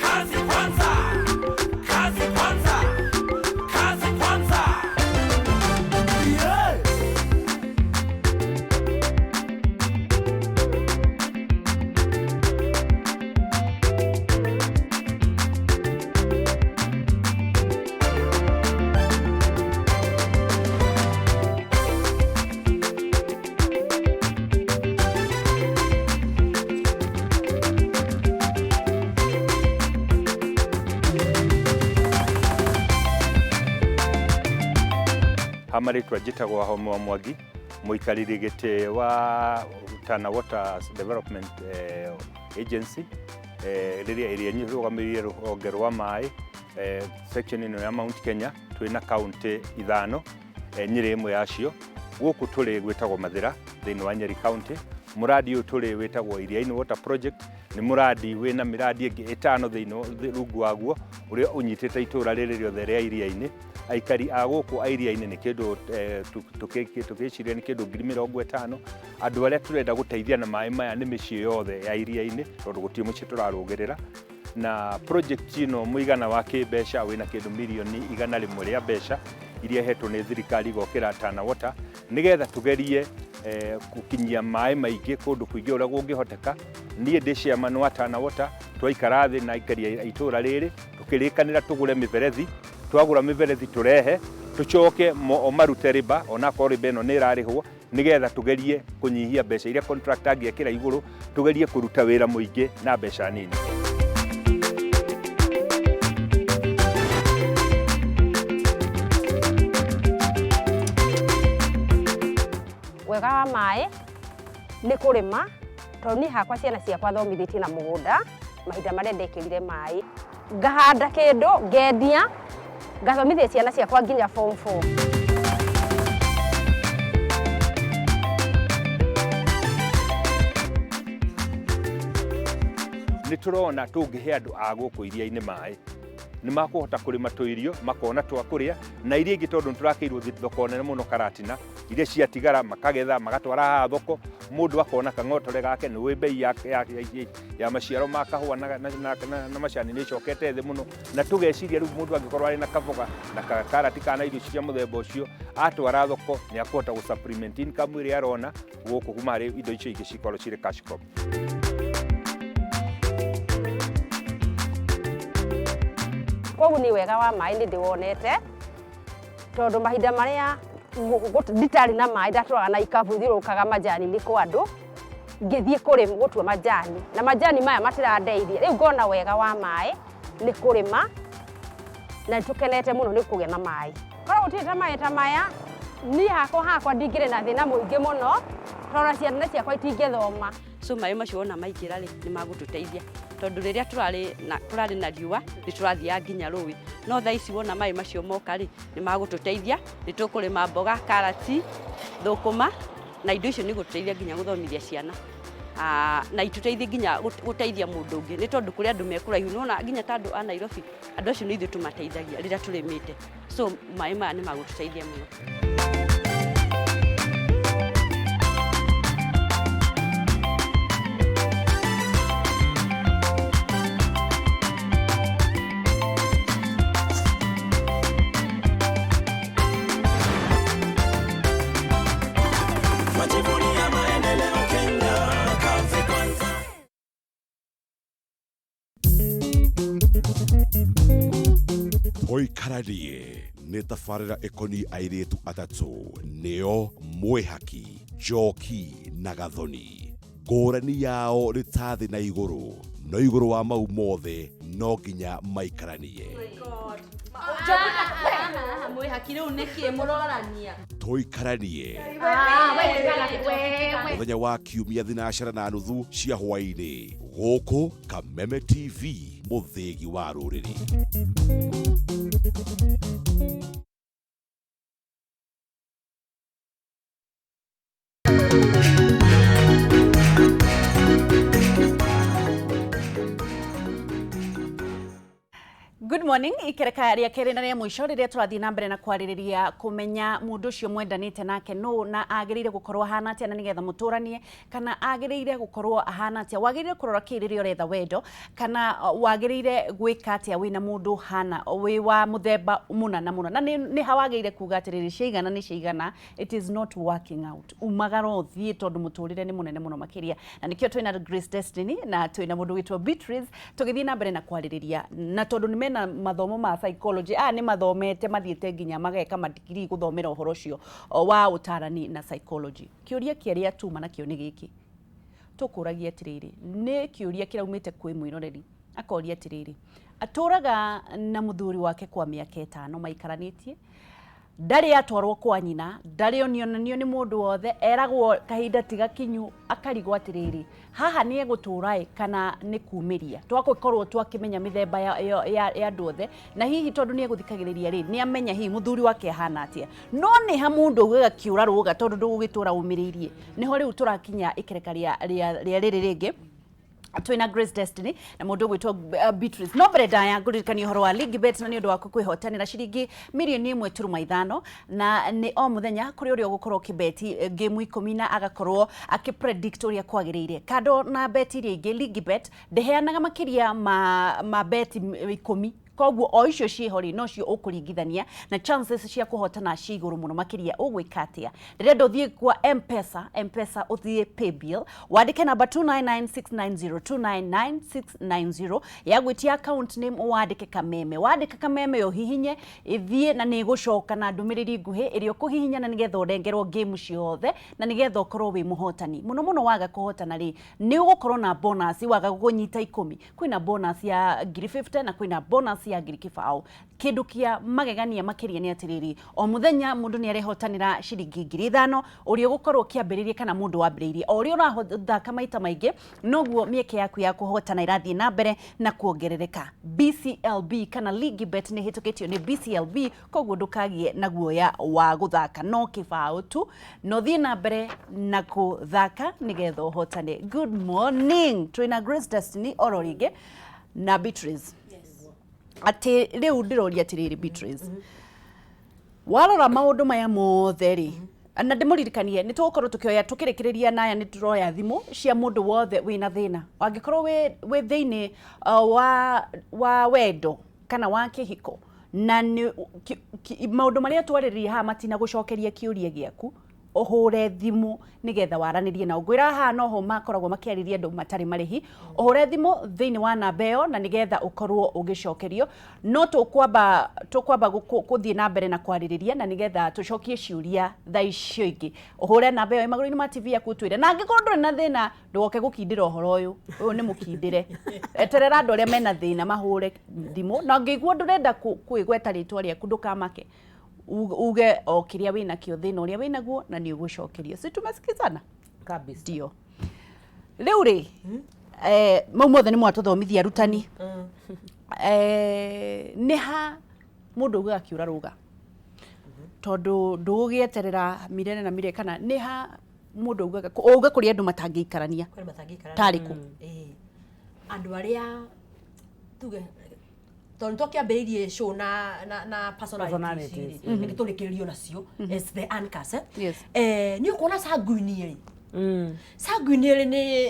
Kazi kwanza, kazi kwanza, kazi kwanza. Yeah. Hamarĩtwa njĩtagwo Wahome wa Mwangi, mũikarĩri gĩtĩ wa Tana Water Development Agency, rĩrĩa ĩrĩa ĩrũgamĩrĩire rũhonge rwa maĩ section ĩno ya Mount Kenya. Twĩna kaunti 5, Nyĩrĩ ĩmwe yacio. Gũkũ tũrĩ gwĩtagwo Mathĩra thĩinĩ wa Nyeri County. Mũradi ũyũ tũrĩ wĩtagwo Iriainĩ Water Project, nĩ mũradi wĩna mĩradi ĩngĩ 5 thĩinĩ rungu waguo, ũrĩa ũnyitĩte itũũra rĩrĩ rĩothe rĩa Iriainĩ. Aikari a gũkũ a Iriainĩ nĩ kĩndũ tũkĩciria nĩ kĩndũ 50,000. Andũ arĩa tũrenda gũteithia na maĩ maya nĩ mĩciĩ yothe ya Iriainĩ, tondũ gũtirĩ mũciĩ tũrarũgĩrĩra. Na project ĩno mũigana wa kĩmbeca wĩna kĩndũ mirioni 100 rĩa mbeca iria ihetwo nĩ thirikari igokĩra Tana Water, nĩgetha tũgerie gũkinyia maĩ maingĩ kũndũ kũingĩ ũrĩa kũngĩhoteka. Niĩ ndĩ chairman wa Tana Water, twaikara thĩ na aikari a itũũra rĩrĩ tũkĩrĩkanĩra tũgũre mĩberethi. Twagũra mĩberethi tũrehe, tũcoke o marute rĩba, onakorwo rĩba ĩno nĩ ĩrarĩhwo, nĩgetha tũgerie kũnyihia mbeca iria contractor angĩekĩra igũrũ, tũgerie kũruta wĩra mũingĩ na mbeca nini. Wega wa maĩ nĩ kũrĩma, tondũ niĩ hakwa ciana ciakwa thomithĩtie na mũgũnda, mahinda marĩa ndekĩrire maĩ, ngahanda kĩndũ, ngendia, ngathomithia ciana ciakwa nginya form 4. Nĩ tũrona tũngĩhe andũ a gũkũ iria-inĩ maĩ, nĩ makũhota kũrĩma tũirio, makona twa kũrĩa, na iria ingĩ tondũ nĩ tũrakĩirwo thoko nene mũno Karatina, iria ciatigara makagetha magatwara haha thoko, mũndũ akona kang'otore gake, nĩ ũĩ bei ya maciaro ma kahũa na macani nĩ ĩcokete thĩ mũno, na tũgeciria rĩu mũndũ angĩkorwo arĩ na kaboga na karati kana irio cia mũthemba ũcio atwara thoko nĩ akũhota gũ supplement income ĩrĩa arona gũkũ kuma harĩ indo icio ingĩ cikorwo cirĩ cash crop. Koguo nĩ wega wa maĩ nĩ ndĩwonete, tondũ mahinda marĩa nditarĩ na maĩ ndatũraga na ikabu thiũrũrũkaga majani-inĩ kwa andũ, Ngĩthiĩ kũrĩma gũtua majani na majani maya matirandeithia. Rĩu ngona wega wa maĩ nĩ kũrĩma na nĩtũkenete mũno nĩ kũgĩa na maĩ. Korwo gũtirĩ ta maĩ ta maya, niĩ hakwa hakwa ndingĩrĩ na thĩna mũingĩ mũno tondũ ciana ciakwa itingĩthoma. So maĩ macio wona maingĩra rĩ, nĩ magũtũteithia tondũ rĩrĩa tũrarĩ na riũa nĩ tũrathiaga nginya rũĩ, no thaa ici wona maĩ macio moka rĩ, nĩ magũtũteithia. Nĩ tũkũrĩma mboga, karati, thũkũma na indo icio nĩ igũtũteithia nginya gũthomithia ciana, na itũteithie nginya gũteithia mũndũ ũngĩ, nĩ tondũ kũrĩ andũ me kũraihu. Nĩwona nginya ta andũ a Nairobi, andũ acio nĩ ithuĩ tũmateithagia rĩrĩa tũrĩmĩte. So maĩ maya nĩ magũtũteithia mũno. Twajivunia maendeleo Kenya, kazi kwanza. Tũikaranie nĩ tabarĩra ĩkoniĩ airĩtu atatũ, nĩo Mwĩhaki, Njoki na Gathoni. Ngũrani yao nĩ ta thĩ na igũrũ, no igũrũ wa mau mothe no nginya maikaranie. Mwĩhaki rĩu nĩkĩ mũrorania? Tũikaranie mũthenya wa kiumia 3:30 cia hwaĩ-inĩ gũkũ Kameme TV, mũthĩgi wa rũrĩrĩ. Good morning. Ikereka rĩa kerĩ na rĩa mũico rĩrĩa tũrathiĩ na mbere na kwarĩrĩria kũmenya mũndũ ũcio mwendanĩte nake nũ na agĩrĩire gũkorwo ahana atĩa na nĩgetha mũtũranie, kana agĩrĩire gũkorwo ahana atĩa, wagĩrĩire kũrora kĩ rĩrĩa ũretha wendo, kana wagĩrĩire gwĩka atĩa wĩna mũndũ hana wĩ wa mũthemba mũna na mũna, na nĩ ha wagĩrĩire kuga atĩrĩrĩ, ciaigana nĩ ciaigana, it is not working out, umagara ũthiĩ tondũ mũtũrĩre nĩ mũnene mũno makĩria. Na nĩkĩo twĩna Grace Destiny na twĩna mũndũ wĩtwo Beatrice tũgĩthiĩ na mbere na kwarĩrĩria, na tondũ nĩ mena mathomo ma psychology, aya nĩ mathomete mathiĩte nginya mageka madigiri gũthomera ũhoro ũcio wa ũtarani na psychology. Kĩũria kĩrĩa tuma nakĩo nĩ gĩkĩ tũkũragia atĩrĩrĩ, nĩ kĩũria kĩraumĩte kwĩ mwĩroreri, akoria atĩrĩrĩ, atũraga na mũthuri wake kwa mĩaka 5 maikaranĩtie, ndarĩ atwarwo kwa nyina, ndarĩ onionanio nĩ mũndũ wothe, eragwo kahinda ti gakinyu, akarigwo atĩrĩrĩ, haha nĩ egũtũra ĩ kana nĩ kumĩria. Twagũkorwo twakĩmenya mĩthemba ya andũ othe, na hihi tondũ nĩ egũthikagĩrĩria rĩ, nĩ amenya hihi mũthuri wake ahana atĩa. No nĩ ha mũndũ augaga kĩũra rũga tondũ ndũgũgĩtũra ũmĩrĩirie. Nĩho rĩu tũrakinya ikereka rĩa rĩrĩ rĩngĩ. Twĩna Grace Destiny na mũndũ ũgwĩtwo Beatrice. No mbere ndaya ngũririkania ũhoro wa League Bet na nĩ ũndũ waku kwĩhotanĩra ciringi mirioni 1.5, na nĩ o mũthenya kũrĩ ũrĩa ũgũkorwo ũkĩbeti game 10 na agakorwo akĩpredict ũrĩa kwagĩrĩire. Kando na beti iria ingĩ, League Bet ndĩheanaga makĩria ma beti 10, koguo o icio ciĩho rĩ nocio ũkũringithania na chances cia kũhotana ci igũrũ mũno makĩria. Ũgwĩka atĩa? Ndĩrenda ũthiĩ kwa M-Pesa, M-Pesa ũthiĩ paybill, wandĩke namba 299690 299690 ya gwĩtia account name, wandĩke Kameme, wandĩka Kameme ũhihinye ĩthiĩ na nĩ ĩgũcoka na ndũmĩrĩri nguhĩ ĩrĩa ũkũhihinya na nĩgetha ũrengerwo game ciothe na nĩgetha ũkorwo wĩ mũhotani. Mũno mũno waga kũhotana rĩ, nĩ ũgũkorwo na bonus waga kũnyita 10, kwĩna bonus ya ngiri 50 na kwĩna bonus ya ngiri 20. Kĩndũ kĩa magegania makĩria nĩ atĩrĩrĩ, o mũthenya mũndũ nĩ arehotanĩra ciringi 5,000 ũrĩa ũgũkorwo ũkĩambĩrĩria kana mũndũ wambĩrĩirie. O ũrĩa ũrathaka maita maingĩ noguo mĩeke yaku ya kũhotana ĩrathiĩ na mbere na kuongerereka. BCLB kana League Bet nĩ ĩhĩtũkĩtio nĩ BCLB, koguo ndũkagĩe na guoya wa gũthaka, no kĩbaũ tu, no thiĩ na mbere na kũthaka nĩgetha ũhotane. Good morning, twĩna Grace Destiny oro rĩngĩ na Beatrice. Atĩ rĩu ndĩroria atĩrĩrĩ Beatrice, warora maũndũ maya mothe rĩ, na ndĩmũririkanie nĩ tũgũkorwo tũkĩoya tũkĩrĩkĩrĩria naya nĩ tũroya thimũ cia mũndũ wothe wĩna thĩna, angĩkorwo wĩ thĩinĩ wa wendo kana wa kĩhiko, na nĩ maũndũ marĩa twarĩrĩria haha matina gũcokeria kĩũria gĩaku, Ũhũre thimũ nĩgetha waranĩrie nao. Ngwĩra haha noho makoragwo makĩarĩria andũ matarĩ marĩhi. Ũhũre thimũ thĩinĩ wa namba ĩyo na nĩgetha ũkorwo ũgĩcokerio. No tũkwamba gũthiĩ na mbere na kwarĩrĩria na nĩgetha tũcokie ciũria thaa icio ingĩ. Ũhũre namba ĩyo ĩ magũrũ-inĩ ma TV yaku ũtwĩre, na angĩkorwo ndũrĩ na thĩna ndũgoke gũkindĩra ũhoro ũyũ, ũyũ nĩ mũkindĩre. Eterera andũ arĩa mena thĩna mahũre thimũ, na ũngĩigua ndũrenda kwĩgweta rĩtwa rĩaku ndũkamake, uge o kĩrĩa wĩnakĩo, thĩna ũrĩa wĩnaguo, na nĩ ũgũcokerio. Si tumesikizana? Kabisa. Ndio. Rĩu rĩ, mau mothe nĩ mwatũthomithia arutani. Nĩ ha mũndũ augaga kĩũra rũga, tondũ ndũgũgĩeterera mirere na mirere, kana nĩ ha mũndũ augaga auga kũrĩ andũ matangĩikarania? Kwĩna matangĩikarania. Tarĩ kũ? Ĩĩ. Andũ arĩa tuge tondũ nĩtwakĩambĩrĩirie show na personalities Personalities. rĩ, reke tũrĩkĩrĩrio nacio as the anchors, eh? Yes. Nĩ ũkuona sanguine rĩ, sanguine rĩ, nĩ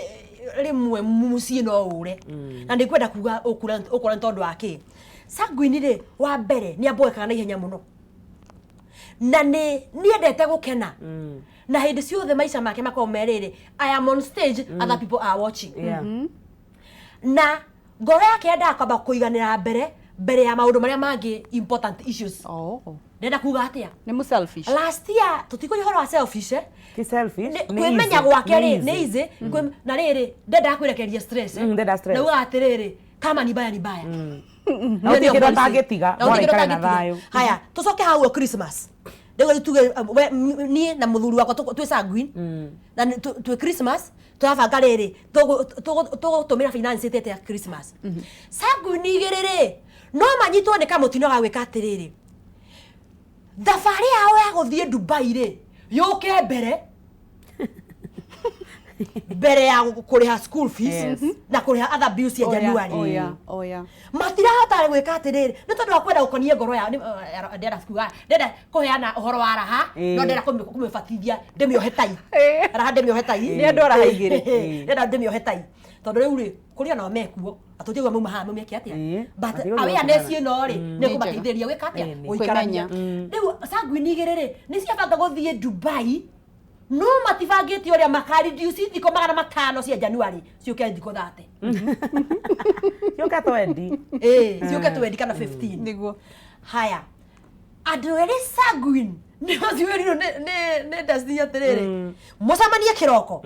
rĩmwe mũciĩ no ũre, na nĩ ngwenda kuga ũkura ũkũra nĩ tondũ wa kĩ. Sanguine rĩ, wa mbere nĩ amboekaga na ihenya mũno, na nĩ niendete gũkena, na hĩndĩ ciothe maica make makoragwo me rĩrĩ, I am on stage, other people are watching. Na ngoro yake yendaga kwamba kũiganĩra mbere mbere ya maũndũ marĩa mangĩ important issues. Oh. Ndĩrenda kuga atĩa? Nĩ mũ selfish. Last year tũtikũria ũhoro wa selfish, eh? Ti selfish. Nĩ- Nĩ kwĩmenya easy. gwake rĩ, Nĩ nĩ easy. easy. Na rĩrĩ, ndendaga kwĩrekereria stress, eh? Ndenda stress. Na ugaga atĩrĩrĩ, kama ni baya ni baya. Na gũtirĩ kĩndũ atangĩtiga, Na bora gũtirĩ kĩndũ aikare na atangĩtiga. thayũ. Haya, tũcoke hau ũguo Christmas rĩu rĩu tuge niĩ na mũthuri wakwa twĩ sanguine na twĩ Christmas tũrabanga rĩrĩ, tũgũtũmĩra finance ĩtete ya Christmas. Sanguine igĩrĩ rĩ, no manyitwo nĩ kamũtino ga gwĩka atĩrĩrĩ, thabarĩ yao ya gũthiĩ Dubai rĩ, yũke mbere mbere ya kũrĩha school fees na kũrĩha other bills cia Oh, yeah. January. Oh, yeah. Oh, yeah. Matirahota gwĩka atĩrĩrĩ, nĩ tondũ wa kwenda gũkonia ngoro yao. Ndĩrenda kuga, ndĩrenda kũheana ũhoro wa raha, no ndĩrenda kũmĩbatithia ndĩmĩohe tai raha, ndĩmĩohe tai. Nĩ andũ a raha igĩrĩ. Ndĩrenda ndĩmĩohe tai, tondũ rĩu rĩ, kũrĩ ona mekuo atũtigua mauma haha maumĩke atĩa, but Matigũthiĩ awareness gũtigana. ĩno rĩ, nĩ kũmateithĩrĩria gwĩka atĩa? Gũikarania. Kwĩmenya. Rĩu sanguine igĩrĩ rĩ, nĩ ciabanga gũthiĩ Dubai, no matibangĩte ũrĩa makareduce thikũ 500 cia January ciũke thikũ 30. Ciũke 20. Ĩĩ, ciũke 20 kana 15. Nĩguo. Haya, andũ erĩ sanguine nĩo ciwĩrirwo nĩ Destiny atĩrĩrĩ, mũcemanie kĩroko,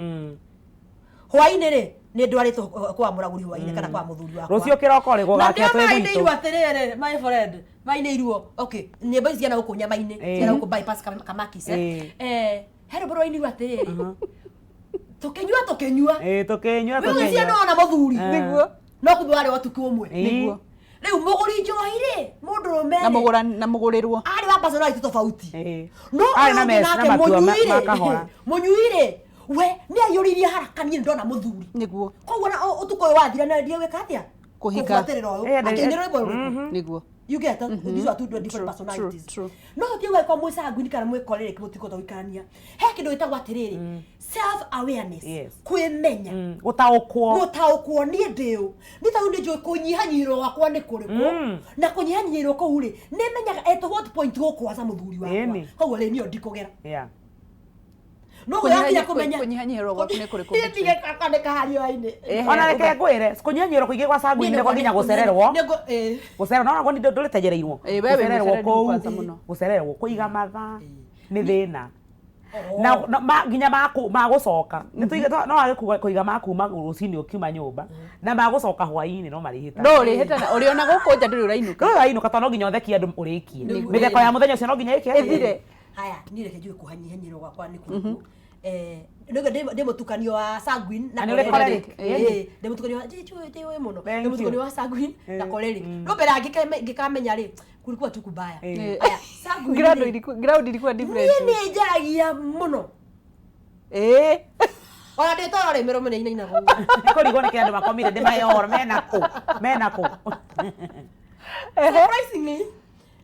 hwainĩ rĩ, nĩ ndwarĩtwo kwa mũragũri hwainĩ kana kwa mũthuri wakwa. Rũciũ kĩroko rĩ, Na gũgakĩa nĩo twĩ mainĩirwo gwitũ. atĩrĩrĩ, my friend, mainĩirwo, okay, nyĩmbo ici ciana gũkũ nyama-inĩ, ciana gũkũ bypass kamakis, eh. He rwĩmbo rwainirwo atĩrĩrĩ, tũkĩnyua tũkĩnyua. Ĩĩ, tũkĩnyua Rĩu cia tũkĩnyua. nona mũthuri. Nĩguo. No kumbe warĩ wa ũtukũ ũmwe. Nĩguo. Rĩu mũgũri njohi rĩ, mũndũrũme Na rĩ, mũgũra na mũgũrĩrwo. arĩ wa personality tofauti. No Arĩ na ũyũ ũngĩ na nake matua mũnyui ma rĩ, kahora. mũnyui rĩ, we nĩ aiyũririe haraka, niĩ nĩndona mũthuri. Nĩguo. Koguo na ũtukũ ũyũ wathira na ndiĩ gwĩka atĩa? Kũhika. Kũbuatĩrĩra ũyũ. Akĩinĩrwo rwĩmbo rũrĩkũ? Nĩguo. You get it? These are two different personalities. No ũthiĩ gwĩkwo mwĩ sanguine kana mwĩ choleric mũtikũhota gũikarania. He kĩndũ gĩtagwo atĩrĩrĩ, self awareness, kwĩmenya. Gũtaũkwo. Gũtaũkwo niĩ ndĩ ũ. Nĩ tondũ nĩ njũĩ kũnyihanyihĩrwo gwakwa nĩ kũrĩkũ, na kũnyihanyihĩrwo kũu rĩ, nĩ menyaga at what point gũkwaca mũthuri wakwa. Koguo rĩ, niĩ ndikũgera. No gwĩyakinya kũmenya Kũnyihanyihĩrwo gwaku nĩ kũrĩkũ? Niĩ ndige kwandĩka harĩa-inĩ. Ona reke ngwĩre, kũnyihanyihĩrwo kũingĩ gwa sanguine nĩ kwa nginya gũcererwo. Gũcererwo, no naguo ndũrĩtenyereirwo. Ĩĩ, we wĩ Gũcererwo mũcereri kũu, kwanza mũno. gũcererwo kũiga mathaa nĩ thĩna. Na nginya ma gũcoka. Nĩ tuige no wage kũiga ma kuma rũcinĩ ũkiuma nyũmba, na ma gũcoka hwaĩ-inĩ no marĩhĩtana. No ũrĩhĩtana, ũrĩ ona gũkũ nja ndũrĩ ũrainũka. Ndũrĩ ũrainũka tondũ no nginya ũthekie andũ ũrĩkie. Mĩtheko ya mũthenya ũcio no nginya ĩke atĩa? Ĩthire. Haya, niĩ reke njuge kũhanyihanyĩrwo gwakwa nĩ kũrĩkũ. Nĩguo ndĩ mũtukanio wa sanguine na Na nĩ ũrĩ choleric. choleric? Ĩĩ, ndĩ mũtukanio wa ndĩ ndĩ mũno. Thank Ndĩ mũtukanio you. wa sanguine na choleric. No mbere ngĩkamenya rĩ, kulikuwa tu kubaya. Haya, sanguine Ground rĩ, ilikuwa, ground ilikuwa different. niĩ nĩ njaragia mũno. Ona ndĩ toro rĩ, mĩromo nĩ ĩinainaga ũguo. Nĩ kũrigwo nĩ kĩ andũ makomire ndĩmahe ũhoro mena kũ, mena kũ. Surprisingly,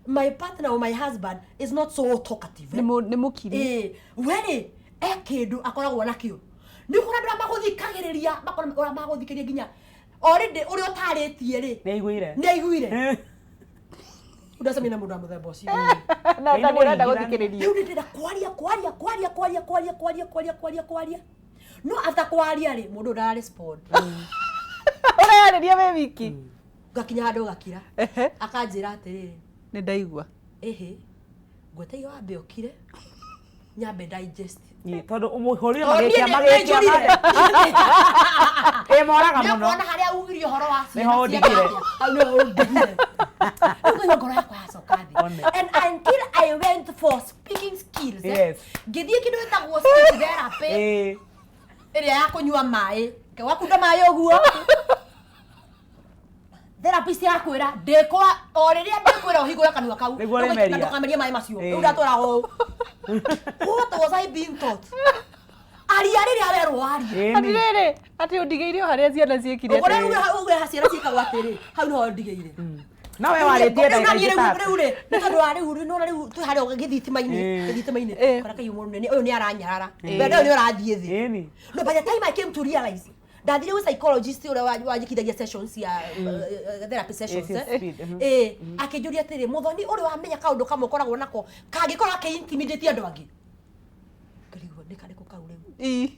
my partner or my husband is not so talkative. Nĩ nĩ mũkiri. Ĩĩ, we rĩ, e kĩndũ akoragwo nakĩo, nĩ ũkora andũ arĩa magũthikagĩrĩria, makora ũrĩa magũthikĩrĩria nginya already ũrĩa ũtarĩtie rĩ, Nĩ aiguire. Nĩ aiguire. Ndacemania na mũndũ wa mũthemba ũcio. Na Ngai na nĩ nĩ ũrenda mũringithania. gũthikĩrĩrio. Rĩu nĩ ndĩrenda kwaria kwaria kwaria kwaria kwaria kwaria kwaria kwaria kwaria, no after kwaria rĩ, mũndũ ndara respond. Ũreyarĩria wĩ wiki. Ngakinya handũ gakira. Ehe. Akanjĩra atĩrĩrĩ, Nĩ ndaigua. Ĩhĩ, ngweteire wambe ũkire, nyambe digest. Ĩ, tondũ ũmũhũrire Tondũ niĩ magĩkia nĩ- magĩkia nĩnjũrire. ĩ moraga Nĩ mũno. ũkuona harĩa ugirie ũhoro wa ciana Nĩho cieka ũndigire. atĩa? Hau nĩho ũndigire. Rĩu ngaigua ngoro yakwa yacoka thĩ. One. And until I went for speaking skills, eh, Yes. ngĩthiĩ kĩndũ gĩtagwo speech therapy, Ĩ. ĩrĩa ya kũnyua maĩ, wakunda maĩ ũguo, therapist yakwĩra ndĩkwa o rĩrĩa ndĩkwĩra ũhingũre kanua kau Nĩguo ũrĩmeria. na ndũkamerie maĩ macio. Ĩ. Rĩu ndatwara ũũ, what was I being taught? Aria rĩrĩa werwo arie. Ĩni. Atirĩrĩ, atĩ ũndigĩire o harĩa ciana ciĩkire. Ũguo rĩu ũguo ciana ciĩkagwo atĩrĩ, hau nĩho ndigĩire. No we warĩtie Rĩu ndagĩka na niĩ ingĩ rĩu tatu. rĩu rĩ, nĩ tondũ wa rĩu nĩwona rĩu twĩ harĩa gĩthitima-inĩ, gĩthitima-inĩ Eh. kana kai mũndũ nĩ ũyũ nĩ aranyarara, wenda ũyũ nĩ ũrathiĩ thĩ. Ĩni. No, by the time I came to realize, ndathire gwĩ psychologist ũrĩa wanjĩkithagia sessions ya therapy sessions, Yes, yes, eh. speed, mhm. Eh, akĩnjũria atĩrĩ, mũthoni, ũrĩ wamenya kaũndũ kamwe ũkoragwo nako kangĩkorwo gakĩ intimidate andũ angĩ? Ngĩrigwo nĩ karĩkũ kau rĩu. Ĩ.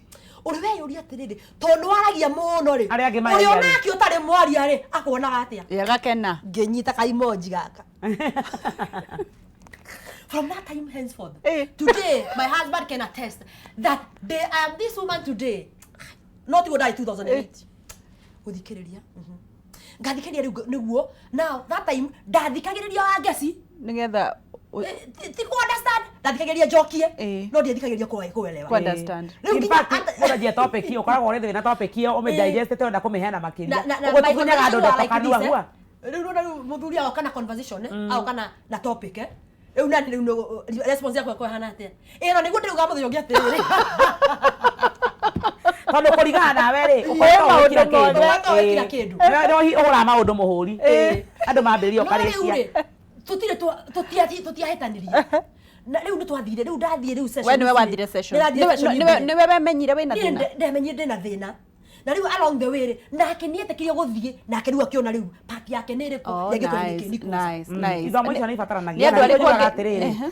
Ũrĩ weyũria atĩrĩrĩ, tondũ waragia mũno rĩ, Arĩa angĩ ũrĩa maragia rĩ. onake ũtarĩ mwaria rĩ, akuonaga atĩa? Ĩ, agakena. Ngĩnyita kaimoji gaka. From that time henceforth, Eh. today my husband can attest that they, I am this woman today, not what I 2008 guthikiriria. Ngathikiriria riu niguo now that time ndathikagiriria wa ngeci. Nĩgetha Ti ku understand, ndathikagiriria njokie, Eh. no ndiathikagiriria kuelewa. Ku understand. Rĩu In nginya fact, mũranjia topic ĩyo, ũkoragwo ũrĩ thĩna topic ĩyo ũmĩdigestĩte ũrenda kũmĩheana makĩria. Na Ũguo my tũkunyaga andũ conversation ndeto were like kanua this, eh. hua. Rĩu nona rĩu mũthuri agoka na conversation, eh, agoka na topic, eh, rĩu nani rĩu response yakwa ĩkorwo ĩhana atĩa? Ĩno nĩguo ndĩrauga mũthenya ũngĩ atĩrĩrĩ. Tondũ kũringana nawe rĩ, ũkoretwo maũndũ ũgĩkira kĩndũ. mothe. Ũkoretwo ũgĩkira kĩndũ. Nĩ ũhũraga maũndũ mũhũri. Andũ mambĩrĩria No rĩu ũkarĩkia. rĩ, tũtirĩ tũtiahĩtanirie na rĩu nĩ twathire, rĩu ndathiĩ rĩu session We nĩwe ici rĩ, wathire session. nĩ ndathire Nĩwe- session nĩwe mbere. nĩwe wemenyire wĩna Niĩ thĩna. ndemenyire ndĩna thĩna, na rĩu along the way rĩ, nake nĩetĩkĩrie gũthiĩ, nake rĩu akĩona rĩu part yake nĩ ĩrĩkũ Oh, yangĩkorwo nice, nĩ kĩnikosa. nice, nice. Ithomo icio nĩ Nĩ ibataranagia. andũ Na arĩkũ nĩguo njugaga angĩ- atĩrĩrĩ, Ehe.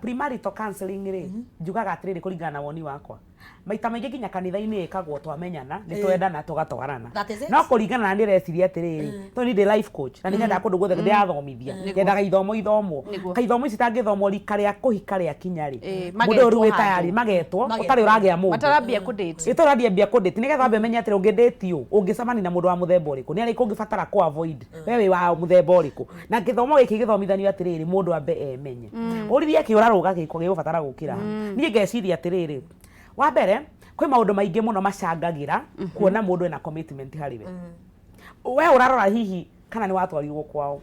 premarital counseling rĩ, njugaga atĩrĩrĩ, kũringana na woni wakwa, maita maingĩ nginya kanitha-inĩ ĩkagwo twamenyana nĩ twendana tũgatwarana. That is it. No kũringana na ndĩreciria atĩrĩrĩ, tondũ niĩ ndĩ life coach na nĩ nyendaga kũndũ guothe ndĩrathomithia, nyendaga ithomo ithomwo. Nĩguo. Kaithomo ici itangĩthomwo rika rĩa kũhika rĩa kinya rĩ, Ĩ, mũndũ ũyũ rĩu magetwo wĩ tayari handũ. magetwo Magetwo. ũtarĩ ũragĩa mũndũ Matarambia kũ-date. ä tå kå date nä getha wambe ũmenye atä rä å ngä date ũ ũngĩcemania na mũndũ wa mũthemba ũrĩkũ, nĩ arĩkũ ũngĩbatara kũ avoid, we wĩ wa mũthemba ũrĩkũ. Na gĩthomo gĩkĩ gĩthomithanio atĩrĩrĩ, mũndũ ambe emenye ũririe kĩũra rũga gĩko gĩgũbatara gũkĩra. Niĩ ngeciria atĩrĩrĩ, wa mbere kwĩ maũndũ maingĩ mũno macangagĩra kuona mũndũ ena commitment harĩ we. We ũrarora hihi kana nĩ watwarirwo kwao,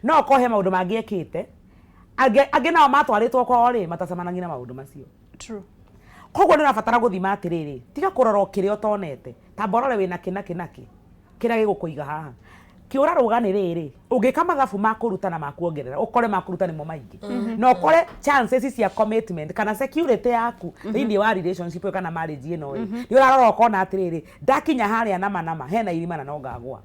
no okorwo he maũndũ mangĩ ekĩte, angĩ nao matwarĩtwo kwao rĩ, matacemanagia na maũndũ macio. True. Koguo nä ũrabatara gũthima atĩrĩrĩ, tiga kũrora o kĩrĩa ũtonete, tamba ũrore wĩna kĩ na kĩ na kĩ kĩrĩa gĩgũkũiga haha. Kĩũra rũga nĩ rĩrĩ, ũngĩka mathabu ma kũruta na ma kuongerera, ũkore ma kũruta nĩmo maingĩ, na ũkore chances cia commitment kana security yaku thĩinĩ wa relationship ĩyo kana marriage ĩno ĩ, nĩ ũrarora ũkona atĩrĩrĩ, ndakinya harĩa nama nama hena irima na no ngagwa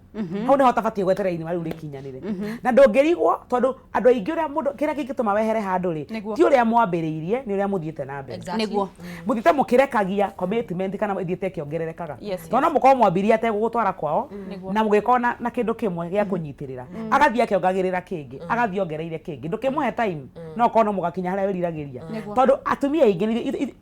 hau, nĩho ũtabatiĩ gweterera irima rĩu rĩkinyanĩre. Na ndũngĩrigwo tondũ andũ aingĩ ũrĩa mũndũ kĩrĩa kĩngĩtũma wehere handũ rĩ, Nĩguo. ti ũrĩa mwambĩrĩirie, nĩ ũrĩa mũthiĩte na mbere. Exactly. Nĩguo. Mũthiĩte mũkĩrekagia commitment kana ĩthiĩte ĩkĩongererekaga. Yes, Tondũ no mũkorwo mwambirie ategũgũtwara kwao Nĩguo. na mũgĩkorwo na kĩndũ kĩmwe gĩa kũnyitĩrĩra, agathiĩ akĩongagĩrĩra kĩngĩ, agathiĩ ongereire kĩngĩ, ndũkĩmũhe time, no ũkorwo no mũgakinya harĩa wĩriragĩria. Tondũ atumia aingĩ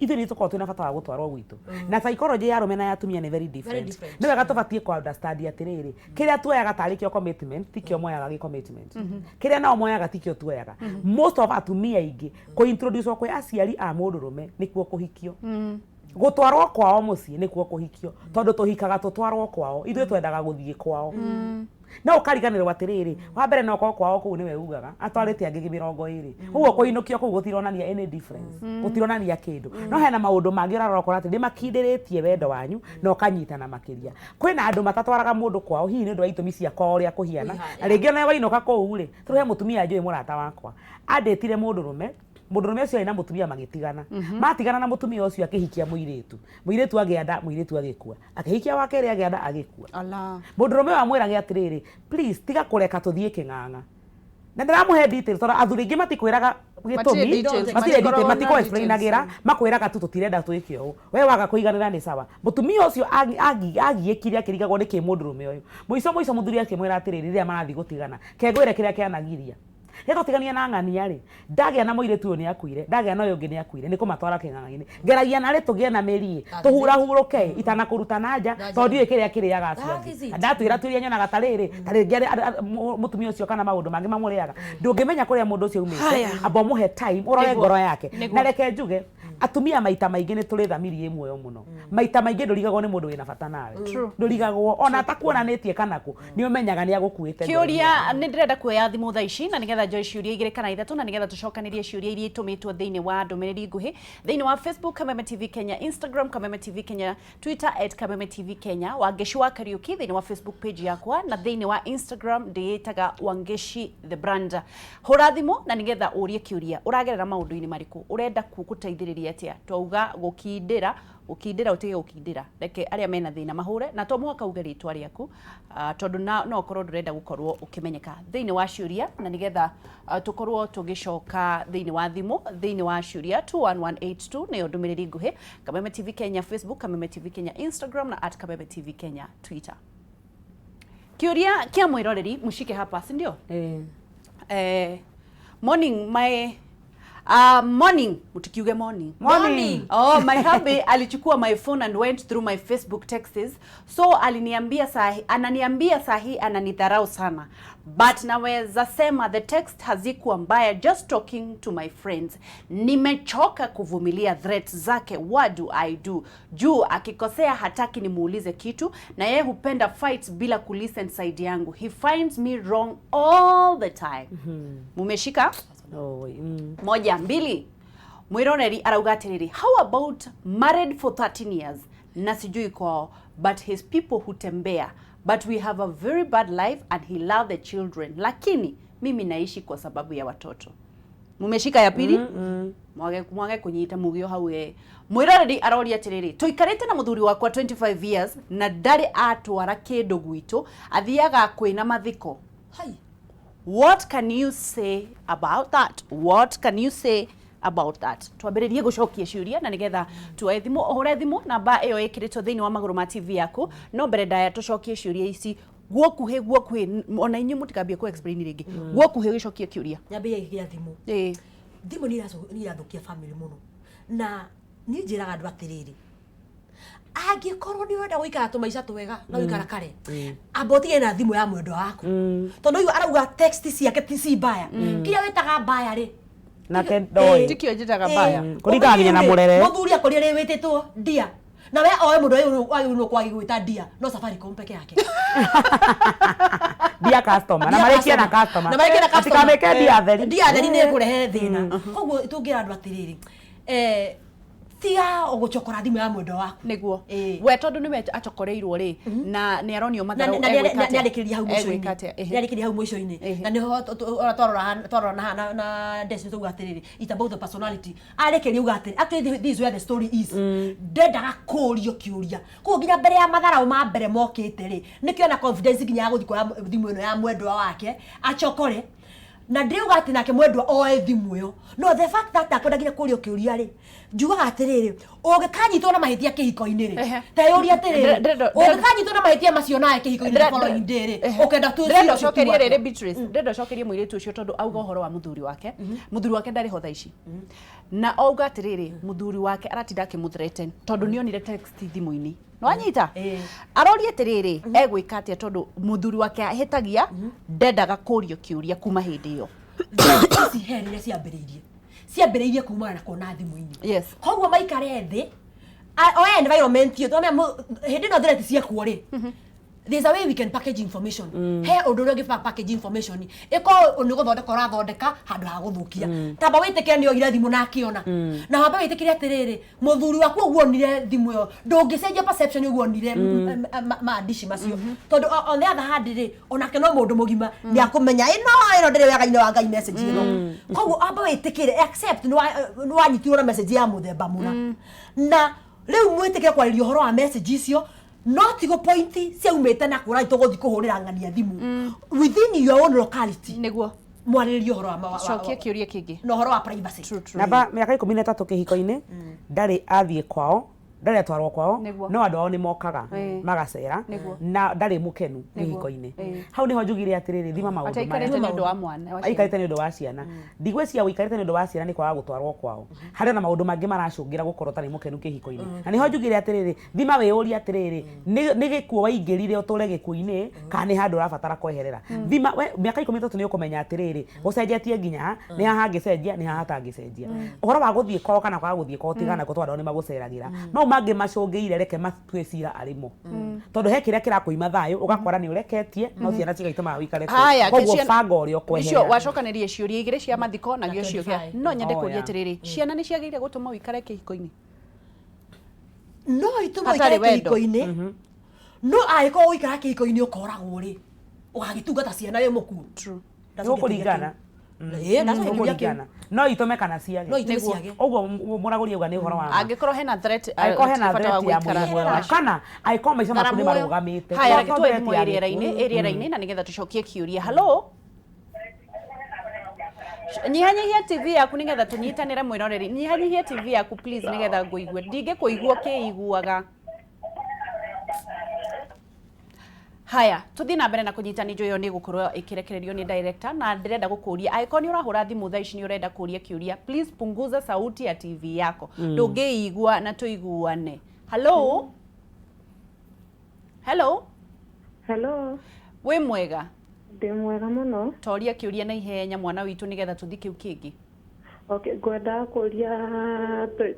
ithuĩ nĩ tũkoragwo twĩna bata wa gũtwarwo gwitũ, na psychology ya arũme na ya atumia nĩ very different. Different. Nĩ wega tũbatiĩ kũ understand atĩrĩrĩ, kĩrĩa tuoyaga tarĩ kĩo commitment tikĩo moyaga gĩ commitment, kĩrĩa nao moyaga tikĩo tuoyaga. Most of atumia aingĩ kũ introduce kwĩ aciari a mũndũrũme nĩkuo kũhikio, gũtwarwo kwao mũciĩ nĩkuo kũhikio, tondũ tũhikaga tũtwarwo kwao, ithuĩ twendaga gũthiĩ kwao. No ũkariganĩrwo atĩrĩrĩ, wa mbere no ũkorwo kwao kũu nĩwe ugaga atwarĩte angĩ 20, ũguo kũinũkio kũu gũtironania any difference, gũtironania kĩndũ. No hena maũndũ mangĩ ũrarora ũkora atĩ nĩmakindĩrĩtie wendo wanyu na ũkanyitana makĩria. Kwĩna andũ matatwaraga mũndũ kwao hihi nĩ ũndũ wa itũmi cia kwao ũrĩa kũhiana, na rĩngĩ ona wainũka kũu rĩ, tondũ he mũtumia njũĩ mũrata wakwa andĩtire mũndũrũme, mũndũrũme ũcio arĩ na mũtumia magĩtigana, matigana na mũtumia ũcio akĩhikia mũirĩtu, mũirĩtu agĩa nda, mũirĩtu agĩkua, akĩhikia wa kerĩ agĩa nda agĩkua. Ala. Mũndũrũme ũyũ amwĩrage atĩrĩrĩ, please tiga kũreka tũthiĩ kĩng'ang'a. Na ndĩramũhe details tondũ athuri aingĩ matikwĩraga gĩtũmi, details, matirĩ matikoragwo details, na matikũ-explainagĩra, makwĩraga tu tũtirenda twĩke ũũ, we waga kũiganĩra nĩ sawa. Mũtumia ũcio agiĩkire akĩrigagwo nĩ kĩ mũndũrũme ũyũ. Mũico mũico mũthuri akĩmwĩra atĩrĩrĩ, rĩrĩa marathiĩ gũtigana, kengwĩre kĩrĩa kĩanagiria rĩrĩa twatigania na ng'ania rĩ, ndagĩa na mũirĩtu ũyũ nĩ akuire, ndagĩa na ũyũ ũngĩ nĩ akuire, nĩ kũmatwara kĩng'ang'a-inĩ, ngeragia narĩ tũgĩe na mĩri tũhurahurũke itanakũruta na nja, tondũ ndiũĩ kĩrĩa kĩrĩaga acio That is angĩ. it. Na ndatwĩra tuiria nyonaga ta rĩrĩ, ta rĩngĩ mũtumia ũcio kana maũndũ mangĩ mamũrĩaga, ndũngĩmenya kũrĩa mũndũ ũcio aumĩte, amba ũmũhe time ũrore Nĩguo. ngoro yake. Nĩguo. Na reke njuge, atumia maita maingĩ nĩ tũrĩ thamiri ĩ muoyo mũno, maita maingĩ ndũrigagwo nĩ mũndũ wĩna bata nawe, ndũrigagwo ona atakuonanĩtie kana kũ, nĩ ũmenyaga nĩ agũkuĩte ngoro-inĩ. Kĩũria nĩ ndĩrenda kuoya thimũ thaa ici na nĩgetha njoe ciũria igĩrĩ kana ithatũ na nĩgetha tũcokanĩrie ciũria iria itũmĩtwo thĩinĩ wa ndũmĩrĩri nguhĩ thĩinĩ wa Facebook Kameme TV Kenya, Instagram Kameme TV Kenya, Twitter at Kameme TV Kenya, Wangeci wa Kariuki thĩinĩ wa Facebook page yakwa na thĩinĩ wa Instagram ndĩĩtaga Wangeci the brand. Hũra thimũ na nĩgetha ũrie kĩũria, ũragerera maũndũ-inĩ marĩkũ, ũrenda gũteithĩrĩria atĩa, twauga gũkindĩra gũkindĩra ũtige gũkindĩra, reke arĩa mena thĩna mahũre, na to mũhaka uge rĩtwa rĩaku, tondũ no ũkorwo ndũrenda gũkorwo ũkĩmenyeka thĩinĩ wa ciũria, na nĩgetha tũkorwo tũgĩcoka thĩinĩ wa thimũ thĩinĩ wa ciũria 21182 nĩyo ndũmĩrĩri nguhĩ, Kameme TV Kenya Facebook, Kameme TV Kenya Instagram na at Kameme TV Kenya Twitter. Kĩũria kĩa mwĩroreri mũcike hapa, si ndio? Morning my morning, mutikiuge morning. Morning. Oh, my hubby alichukua my phone and went through my Facebook texts. So aliniambia sahi, ananiambia sahi ananidharau sana. But naweza sema the text hazikuwa mbaya, just talking to my friends. Nimechoka kuvumilia threats zake. What do I do? Juu akikosea hataki nimuulize kitu, na yeye hupenda fights bila kulisten side yangu. He finds me wrong all the time. Mumeshika? Oh. Moja, mbili. Mwiroreri arauga atiriri, how about married for 13 years na sijui kwao, but his people hutembea, but we have a very bad life and he love the children, lakini mimi naishi kwa sababu ya watoto. Mumeshika ya pili? Mwage kunyita mugio hau. Mwiroreri aroria atiriri, tuikarite na muthuri wakwa 25 years na ndarĩ atwara kĩndũ gwitũ, athiaga kwĩna mathiko. Hai. What can you say about that? What can you say about that? Twambĩrĩrie gũcokia ciũria na nĩgetha tuoe thimũ, ũhũre thimũ namba ĩyo ĩkĩrĩtwo thĩinĩ wa magũrũ ma TV yaku, no mbere ndaya tũcokie ciũria ici guokuhĩ guokuhĩ, ona inyuĩ mũtikambie ku explain rĩngĩ, guokuhĩ gĩcokie kĩũria. Nyambĩrĩrie gĩa thimũ. Ĩĩ. Thimũ nĩ irathũkia family mũno, na niĩ njĩraga andũ atĩrĩrĩ, angĩkorwo nĩ ũrenda gũikara tũmaica twega na gũikara kare, amba ũtige na thimũ ya mwendwa waku, tondũ ũyũ arauga text ciake ti ci mbaya, kĩrĩa wĩtaga mbaya rĩ, Nake ndoĩ. Tikio njĩtaga mbaya. Kũringana nginya na mũrere. Mũthuri akorire rĩ wĩtĩtwo ndia, na we oe mũndũ ũyũ wagĩrĩirwo kwagĩ gwĩta ndia no Safaricom peke yake. Ndia customer na Ndia marĩkie na customer. customer, Na marĩkie na customer. matikamĩke ndia theri. Ndia theri nĩ ĩkũrehe thĩna. Koguo tũngĩra andũ atĩrĩrĩ, tiga gũcokora thimũ ya mwendwa waku. Nĩguo. Ĩĩ. We tondũ nĩwe acokoreirwo rĩ, na nĩ aronio Na matharau, egwĩka atĩa? nĩarĩkĩrĩria hau mũico-inĩ. Egwĩka atĩa? Ehe. Nĩarĩkĩrĩria hau mũico-inĩ. Ehe. Na nĩho ona twarora na haha na Destiny tauga atĩrĩrĩ, it's about the personality. Arĩkĩrĩria uga atĩrĩ, actually this is where the story is. Ndendaga kũũrio kĩũria, koguo nginya mbere ya matharau ma mbere mokĩte rĩ, nĩkĩo ena confidence nginya ya gũthiĩ kuoya thimũ ĩno ya mwendwa wake acokore, na ndĩuga atĩ nake mwendwa oe thimũ ĩyo, no the fact that akwenda nginya kũũrio kĩũria rĩ, njugaga atĩrĩrĩ, ũngĩkanyitwo na mahĩtia kĩhiko-inĩ rĩ, Ehe. teyũria atĩrĩrĩ, ũngĩkanyitwo na mahĩtia macio nawe kĩhiko-inĩ the following day rĩ, ũkenda tu Ndĩrenda ũcokerie rĩrĩ Beatrice, ndĩrenda ũcokerie mũirĩtu ũcio tondũ auga ũhoro wa mũthuri wake. Mũthuri wake ndarĩ ho thaa ici, na auga atĩrĩrĩ, mũthuri wake aratinda akĩmũthreaten tondũ nĩonire text thimũ-inĩ, nĩwanyita? Aroria atĩrĩrĩ, egwĩka atĩa tondũ mũthuri wake ahĩtagia, ndendaga kũrio kĩũria kuma hĩndĩ ĩyo. Ici he rĩrĩa ciambĩrĩirie kumana na kuona thimũ-inĩ. Yes. Koguo maikare thĩ, oe environment ĩyo, tondũ hĩndĩ ĩno threat ciekuo rĩ, there's a way we can package information. He ũndũ ũrĩa ũngĩ package information ĩkorwo nĩ gũthondeka ũrathondeka handũ ha gũthũkia. Tamba wĩtĩkĩre nĩ oire thimũ na akĩona, na wambe wĩtĩkĩre atĩrĩrĩ, mũthuri waku ũguo onire thimũ ĩyo, ndũngĩcenjia perception ũguo onire maandici macio, tondũ on the other hand rĩ, onake no mũndũ mũgima, nĩ akũmenya ĩno ndĩrĩ wega-inĩ wa Ngai message ĩno. Koguo amba wĩtĩkĩre, accept nĩ wanyitirwo na message ya mũthemba mũna, na rĩu mwĩtĩkĩre kwarĩria ũhoro wa message icio, no tigo point ciaumĩte na kũra tũgũthiĩ kũhũrĩra ng'ania thimũ within your own locality. Nĩguo. Mwarĩrĩrie ũhoro wa Cokia kĩũria kĩngĩ. Na ũhoro wa privacy. Namba mĩaka 13 kĩhiko-inĩ, ndarĩ athiĩ kwao, ndarĩ atwarwo kwao. Nĩguo. No andũ ao nĩ mokaga magacera. Na ndarĩ mũkenu kĩhiko-inĩ. Hau nĩho njugire atĩrĩrĩ, thima maũndũ Ataikarĩte maya. nĩ ũndũ wa mwana wa ciana. Aikarĩte nĩ ũndũ wa ciana. Ndigwĩciria ũikarĩte nĩ ũndũ wa ciana nĩ kwaga gũtwarwo kwao. Harĩ na maũndũ mangĩ maracũngĩra gũkorwo ũtarĩ mũkenu kĩhiko-inĩ, na nĩho njugire atĩrĩrĩ, thima wĩyũrie atĩrĩrĩ, nĩ gĩkuũ waingĩrire ũtũre gĩkuũ-inĩ kana nĩ handũ ũrabatara kweherera. Thima we mĩaka 13 nĩ ũkũmenya atĩrĩrĩ, gũcenjetie nginya ha, nĩ haha hangĩcenjia, nĩ haha hatangĩcenjia. Ũhoro wa gũthiĩ kwao kana kwaga gũthiĩ kwao, tigana nakuo tondũ andũ ao nĩ magũceragĩra. Mau mangĩ macũngĩire, reke matue cira arĩ mo, tondũ he kĩrĩa kĩrakũima thayũ, ũgakora nĩ ũreketie no ciana cigaitũmaga ũikare kuo. Haya, Koguo banga ũrĩa icio ũkweherera. wacokanĩria ciũria igĩrĩ cia mathiko na gĩo cio 25. no nyende Oh, kũria yeah. atĩrĩrĩ, ciana nĩ ciagĩrĩire gũtũma ũikare kĩhiko-inĩ? No itũma Hatarĩ ũikare wendo. kĩhiko-inĩ, no angĩkorwo ũikara kĩhiko-inĩ ũkoragwo rĩ, ũgagĩtungata ciana wĩ mũkuũ. Nĩgũkũringana. Ĩĩ, ndacokia kĩũria kĩu. Nĩgũkũringana, no itũme kana ciage. No itũme ciage. Ũguo mũragũri auga nĩ ũhoro wa ma. Angĩkorwo hena threat, Angĩkorwo hena gũtirĩ bata wa threat ya gũikara. muoyo waku, kana angĩkorwo maica maku nĩ marũgamĩte. Haya, To reke tuoe threat thimũ ya ĩ rĩera-inĩ gĩkuũ. ĩ rĩera-inĩ na nĩgetha tũcokie kĩũria. Hello, nyihanyihia TV yaku nĩgetha tũnyitanĩre. Mwĩroreri, nyihanyihia TV yaku please, nĩgetha ngũigue. Ndingĩkũigua ũkĩiguaga. Haya, tuthiĩ na mbere na kũnyitanĩrio. Ĩyo nĩ gũkorwo ĩkĩrekererio nĩ director, na ndĩrenda gũkũria, angĩkorwo nĩ ũrahũra thimũ thaa ici, nĩ ũrenda kũria kĩũria, please punguza sauti ya TV yako, ndũngĩigua na tũiguane. Hello, hello. Hello. Wĩ mwega? Ndĩ mwega mũno. Toria kĩũria na ihenya, mwana witũ, nĩgetha tũthiĩ kĩu kĩngĩ. Okay, ngwendaga kũria,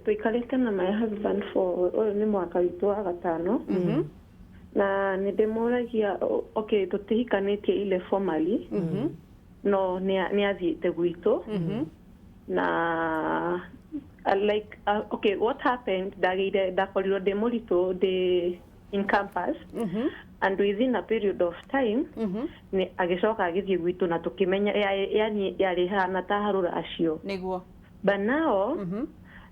tũikarĩte na my husband for ũyũ nĩ mwaka witũ wa gatano, na nĩ ndĩmũragia, okay, tũtihikanĩtie ile formally, no nĩ athiĩte gwitũ na like okay, what happened, ndagĩire, ndakorirwo ndĩ mũritũ ndĩ in campus, and within a period of time nĩ agĩcoka agĩthiĩ gwitũ na tũkĩmenya yani yarĩ hana ta harũra acio. But now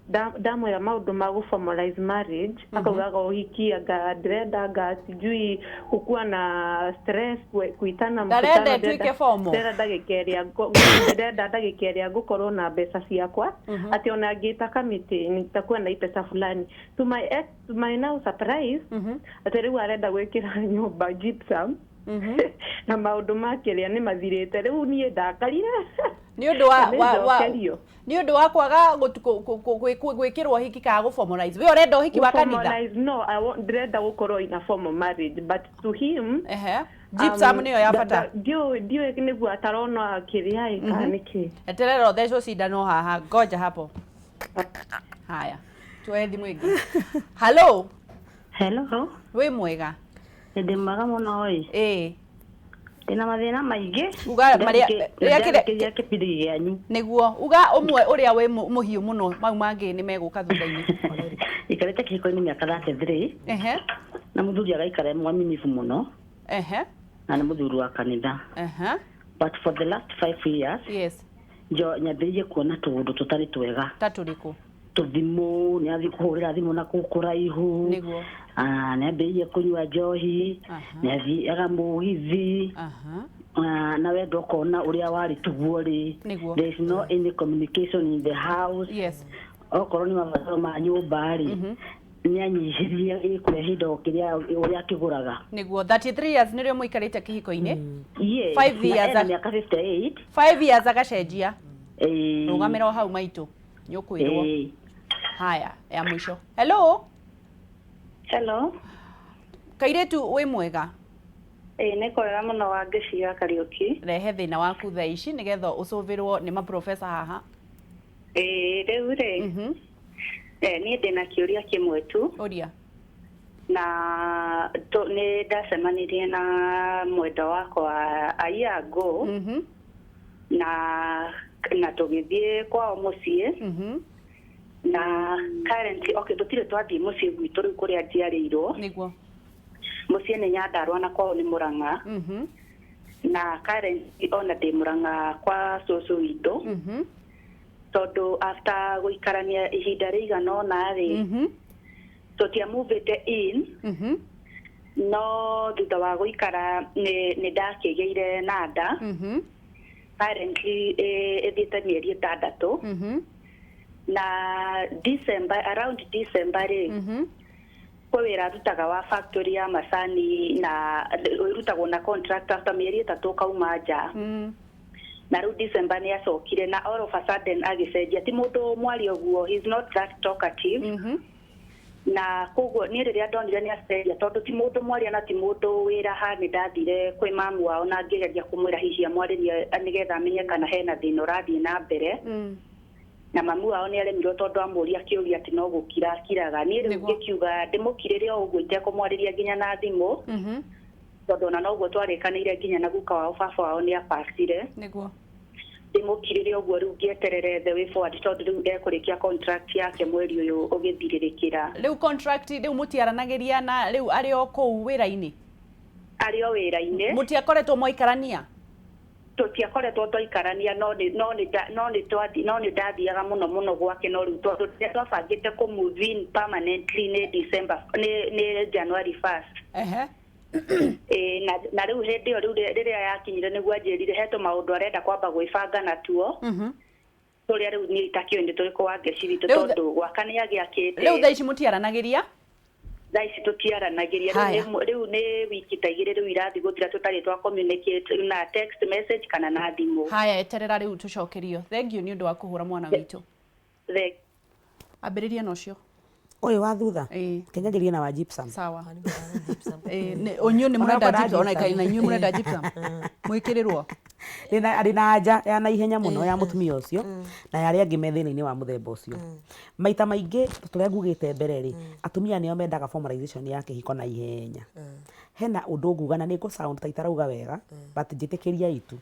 ndamwĩra maũndũ ma gũ formalize marriage, akaugaga ũhiki anga ndĩrenda, anga sijui kukuwa na stress, kuitana Ndarenda mkutano, ĩtuĩke formal. ndĩrenda ndagĩka ĩrĩa ndĩrenda ndagĩka ĩrĩa ngũkorwo na mbeca ciakwa, atĩ ona ngĩta kamĩtĩ nitakuwa na pesa fulani. To my ex, to my now surprise, atĩ rĩu arenda gwĩkĩra nyũmba gypsum na maũndũ ma kĩrĩa nĩ mathirĩte. Rĩu niĩ ndakarire. Nĩ ũndũ wa Na nĩ wa njokerio. Nĩ ũndũ wa kwaga gwĩkĩrwo ũhiki kana gũ formalize. We ũrenda ũhiki wa kanitha? Formalize, no, I want, ndĩrenda gũkorwo in a formal marriage, but to him Gypsum nĩyo ya bata. Ndiũĩ nĩguo atarona kĩrĩa ĩ kana nĩkĩ. Eterera ũthecwo cindano haha, ngoja hapo. Haya, tuoe thimũ ĩngĩ. Hello. Hello. Wĩ mwega? Ndĩ mwega mũno ĩ. Ĩĩ. Ndĩna mathĩna maingĩ. Uga marĩa rĩrĩa Ndĩrathikĩrĩria kĩbindi gĩanyu. Nĩguo uga ũmwe ũrĩa wĩ mũhiũ mũno, mau mangĩ nĩ megũka thutha-inĩ. Ikarĩte kĩhiko-inĩ mĩaka 33 na mũthuri agaikara e mwaminifu mũno na nĩ mũthuri wa kanitha. But for the last 5 years njo nyambĩrĩirie kuona tũũndũ tũtarĩ twega. Ta tũrĩkũ? Tũthimũ, nĩ athiĩ kũhũrĩra thimũ na kũu kũraihu. Ah, nĩ ambĩrĩirie kũnyua njohi, nĩ athiaga mũgithi. Ah, na wendo ũkona ũrĩa warĩ tuguo rĩ. There is no any communication in the house. Okorwo nĩ mabataro ma nyũmba rĩ, nĩ anyihirie ĩkũrehe indo kĩrĩa ũrĩa akĩgũraga. Nĩguo, 33 years nĩrĩo mũikarĩte kĩhiko-inĩ? Yes, 5 na years ena mĩaka 58. 5 years agacenjia. Ĩĩ. Rũgamĩra o hau, maitũ, nĩ ũkwĩrwo. Ĩĩ. Haya, ya mũico. Hello. Hello. Kairĩtu, wĩ mwega? Ĩĩ, nĩ kwega mũno, wa Ngĩci wa Kariũki. Rehe thĩna waku thaa ici nĩgetha ũcũvĩrwo nĩ maprofesa haha. Ĩĩ, rĩu rĩ, niĩ ndĩna kĩũria kĩmwe tu. Ũria. Na nĩ ndacemanirie na mwendwa wakwa a year ago, na tũgĩthiĩ kwao mũciĩ, na currently, okay, tũtirĩ twathiĩ mũciĩ gwitũ rĩu kũrĩa njiarĩirwo. Mũciĩ nĩ Nyandarũa na kwao nĩ Mũrang'a. Na currently ona ndĩ Mũrang'a kwa cũcũ witũ, tondũ after gũikarania ihinda rĩigana ũna rĩ, tũtiamuvĩte in, no thutha wa gũikara nĩ ndakĩgĩire na nda. Currently ĩthiĩte mĩeri 6. Na December, around December rĩ, kwĩ wĩra arutaga wa factory ya macani na ĩrutagwo na contract, after mĩeri 3 ũkauma nja. Na rĩu December nĩ acokire na all of a sudden agĩcenjia, ti mũndũ mwaria ũguo, he's not that talkative. Na koguo niĩ rĩrĩa ndonire nĩ acenjia, tondũ ti mũndũ mwaria na ti mũndũ wĩra ha, nĩ ndathire kwĩ mamu wao na ngĩgeria kũmwĩra hihi amwarĩrie nĩgetha amenye kana hena thĩna ũrathiĩ na mbere. Na mamu wao nĩ aremirwo tondũ amũria kĩũria atĩ no gũkira akiraga. Niĩ rĩu ngĩkiuga ndĩmũkirĩre o ũguo itekũmwarĩria nginya na thimũ, tondũ ona noguo twarĩkanĩire nginya na guka wao, baba wao nĩ abacire. Ndĩmũkirĩre ũguo rĩu ngĩeterere the way forward, tondũ rĩu ekũrĩkia contract yake mweri ũyũ ũgĩthirĩrĩkĩra. Rĩu contract rĩu mũtiaranagĩria na rĩu arĩ o kũu wĩra-inĩ? Arĩ o wĩra-inĩ. Mũtiakoretwo mwaikarania? Tũtiakoretwo twaikarania, no nĩ ndathiaga mũno mũno gwake, no rĩu tondũ rĩrĩa twabangĩte kũ move in permanently nĩ December, nĩ January 1st. Na rĩu hĩndĩ ĩyo rĩu rĩrĩa yakinyire nĩguo anjĩrire he tũmaũndũ arenda kwamba gwĩbanga natuo, tũrĩa rĩu niĩ itakĩũĩ nĩ tũrĩkũ wa ngeci witũ, tondũ gwaka nĩ agĩakĩte. Rĩu thaa ici mũtiaranagĩria? Thaa ici tũtiaranagĩria. Rĩu nĩ wiki ta 2 rĩu irathiĩ gũthira tũtarĩ twa communicate na text message kana na thimũ. Haya, eterera rĩu tũcokerio. Thank you nĩ ũndũ wa kũhũra mwana witũ. Ambĩrĩria na ũcio. Ũyũ wa thutha? Kĩnyanjĩrie na wa gypsum. Sawa. Inyuĩ nĩ mũrenda gypsum, ona na inyuĩ mũrenda gypsum. Mwĩkĩrĩrwo. Arĩ na anja ya naihenya mũno ya mũtumia ũcio na ya arĩa angĩ me thĩna-inĩ wa mũthemba ũcio. Maita maingĩ tũrĩa ngugĩte mbere rĩ, atumia nĩo mendaga formalization ya kĩhiko na ihenya. Hena ũndũ nguga na nĩ ngũ sound ta itarauga wega, but njĩtĩkĩria itu.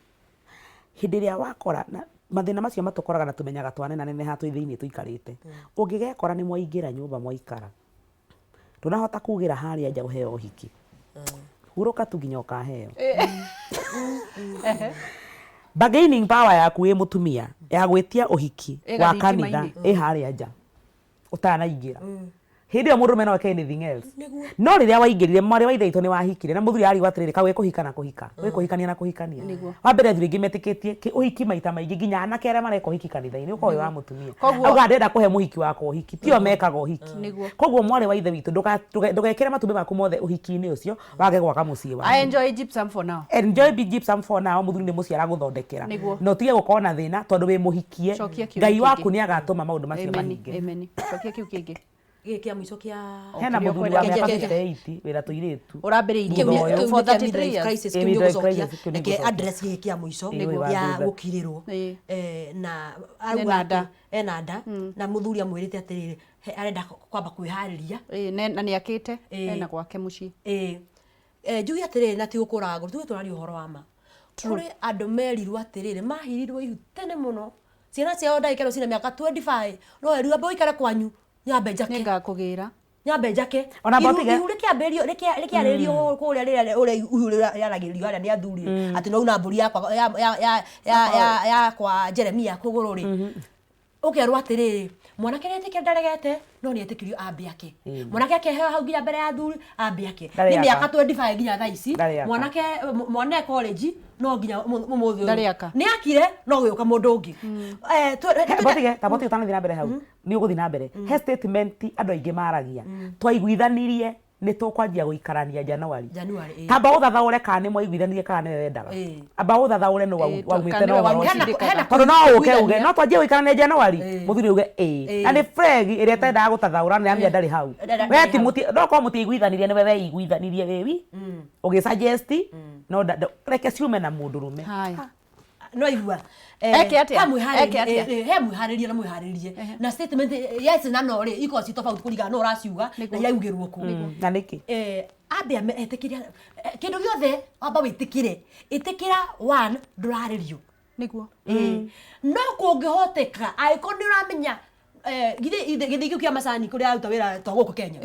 Hĩndĩ ĩrĩa wakora mathĩna macio matũkoraga na tũmenyaga twanenaneneha twĩ thĩinĩ tũikarĩte. Ũngĩgekora nĩ mwaingĩra nyũmba mwaikara, ndũnahota kugĩra harĩa nja ũheo ũhiki. Hurũka tu nginya ũkaheo. Bargaining power yaku wĩ mũtumia ya gwĩtia ũhiki wa kanitha ĩ harĩa nja ũtanaingĩra. Hĩndĩ ĩyo mũndũrũme no eke anything else. No rĩrĩa waingĩrire mwarĩ wa ithe witũ nĩ wahikire na mũthuri arigwo atĩrĩrĩ kaĩ kũhika na kũhika, gwĩ kũhikania na kũhikania. Wa mbere athuri aingĩ metĩkĩtie ũhiki maita maingĩ nginya anake arĩa mareka ũhiki kanitha-inĩ ũkorwo wĩ wa mũtumia. Auga ndĩrenda kũhe mũhiki wakwa ũhiki, tio mekaga ũhiki. Koguo mwarĩ wa ithe witũ ndũgekĩre matumbĩ maku mothe ũhiki-inĩ ũcio wage gwaka mũciĩ waku. I enjoy gypsum for now. Enjoy gypsum for now, mũthuri nĩ mũciĩ aragũthondekera. Na ũtige gũkorwo na thĩna tondũ wĩ mũhikie. Ngai waku nĩ agatũma maũndũ macio mahinge. Amen. Cokia kĩu kĩngĩ. Gĩkĩ kĩa mũico kĩa hena mũthuri wa mĩaka 58 wĩra tũirĩtu ũrambĩrĩirie for 33 years crisis kĩu nĩgũcokia reke address gĩkĩ kĩa mũico ya gũkirĩrwo na auga ena nda na mũthuri amwĩrĩte atĩrĩrĩ arenda kwamba kwĩharĩria na nĩakĩte ena gwake mũciĩ. Njuge atĩrĩrĩ na ti gũkũraga ngoro, tuge tũraria ũhoro wa ma. Kũrĩ andũ merirwo atĩrĩrĩ mahirirwo ihu tene mũno, ciana ciao ndagĩka ĩno cina mĩaka 25 no erirwo amba ũikare kwanyu nyambe njake nĩngakũgĩra nyambe njake ihu rĩkĩambĩrĩrio rĩkĩarĩrio kũrĩa rĩrĩa ũrĩa ihu rĩaragĩrĩrio harĩa nĩ athuri atĩ no una mbũri yakwa ya kwa Jeremia kũgũrũ rĩ, ũkerwo atĩrĩrĩ mwanake nĩetĩkĩra ndaregete no nĩetĩkĩrio ambe ake. Mwanake akeheo hau nginya mbere ya athuri ambe ake. Nĩ mĩaka 25 nginya thaa ici mwanake mwana e college no nginya mũmũthĩ ũyũ nĩ akire no gũgĩũka mũndũ ũngĩ. Tabotike ũtanathiĩ na mbere hau nĩ ũgũthiĩ na mbere. He statement andũ aingĩ maragia twaiguithanirie nĩ tũkwanjia gũikarania January. Tamba ũthathaũre kana nĩ mwaiguithanirie kana nĩwe wendaga. Amba ũthathaũre nũ waumĩte na ũhoro ũcio. Tondũ no ũke uge no twanjie gũikarania January, mũthuri uge ĩĩ. Na nĩ fregi ĩrĩa ĩtendaga gũtathaũra nĩ amenya ndarĩ hau. We ti mũti no korwo mũtiaiguithanirie nĩwe weiguithanirie wĩ wi ũgĩ suggest no reke ciume na mũndũrũme. No igua eke atia he mwĩharĩrie na mwĩharĩrie na statement yes na no rĩ ikorwo ci tofauti kũringana no ũraciuga na iraugĩrwo kũ na nĩkĩ ambe etĩkĩre kĩndũ gĩothe amba wĩtĩkĩre ĩtĩkĩra one ndũrarĩrio nĩguo no kũngĩhoteka angĩkorwo nĩ ũramenya gĩthĩ kĩu kĩa macani kũrĩa aruta wĩra to gũkũ Kenya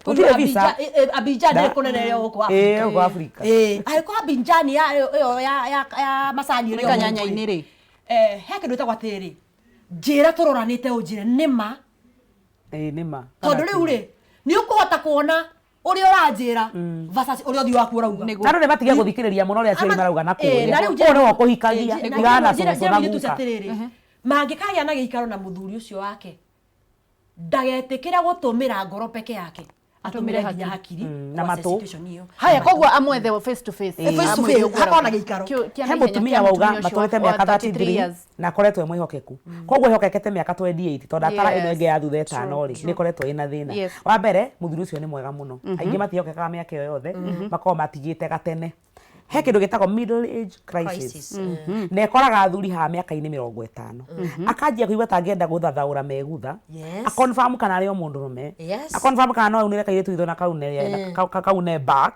Gũtirĩ visa. Abidjan nĩ kũnene ĩyo gũkũ Afrika. Gũkũ Afrika. Angĩkorwo Abidjan ĩyo ya macani ĩrĩa kanyanya-inĩ rĩ he kĩndũ gĩtagwo atĩrĩrĩ njĩra tũroranĩte ũnjĩre nĩ ma nĩ ma tondũ rĩu rĩ nĩ ũkũhota kuona Ũrĩa ũranjĩra versus ũrĩa ũthiũ waku ũrauga. Na andũ nĩ matige gũthikĩrĩria mũno ũrĩa aciari marauga na Eh, na kũrĩa. rĩu Ũyũ nĩwe ũkũhikagia, tigana na cũcũ na njĩra guka. atĩrĩrĩ, mangĩkagĩa na gĩikaro na mũthuri ũcio wake, ndagetĩkĩra gũtũmĩra ngoro peke yake, atũmĩre nginya hakiri na kũ assess matũ. situation ĩyo. Haya, koguo amwethe face to face. Eh, Face to face, hakorwo na gĩikaro. He mũtumia wauga matũrĩte mĩaka 33 na akoretwo e mwĩhokeku, koguo ehokekete mĩaka 28, tondũ atara ĩno ĩngĩ ya thutha ĩtano rĩ, nĩ ĩkoretwo ĩna thĩna. Wa mbere, mũthuri ũcio nĩ mwega mũno. Aingĩ matiĩhokekaga mĩaka ĩyo yothe, makoragwo matigĩte gatene. He kĩndũ gĩtagwo middle age crisis, Crisis. Na ĩkoraga athuri haha mĩaka-inĩ 50, akanjia kũigua ta angĩenda gũthathaũra megutha, akonfirm kana arĩ o mũndũrũme, akonfirm kana no aunĩre kairĩtu itho na kaune kaune back,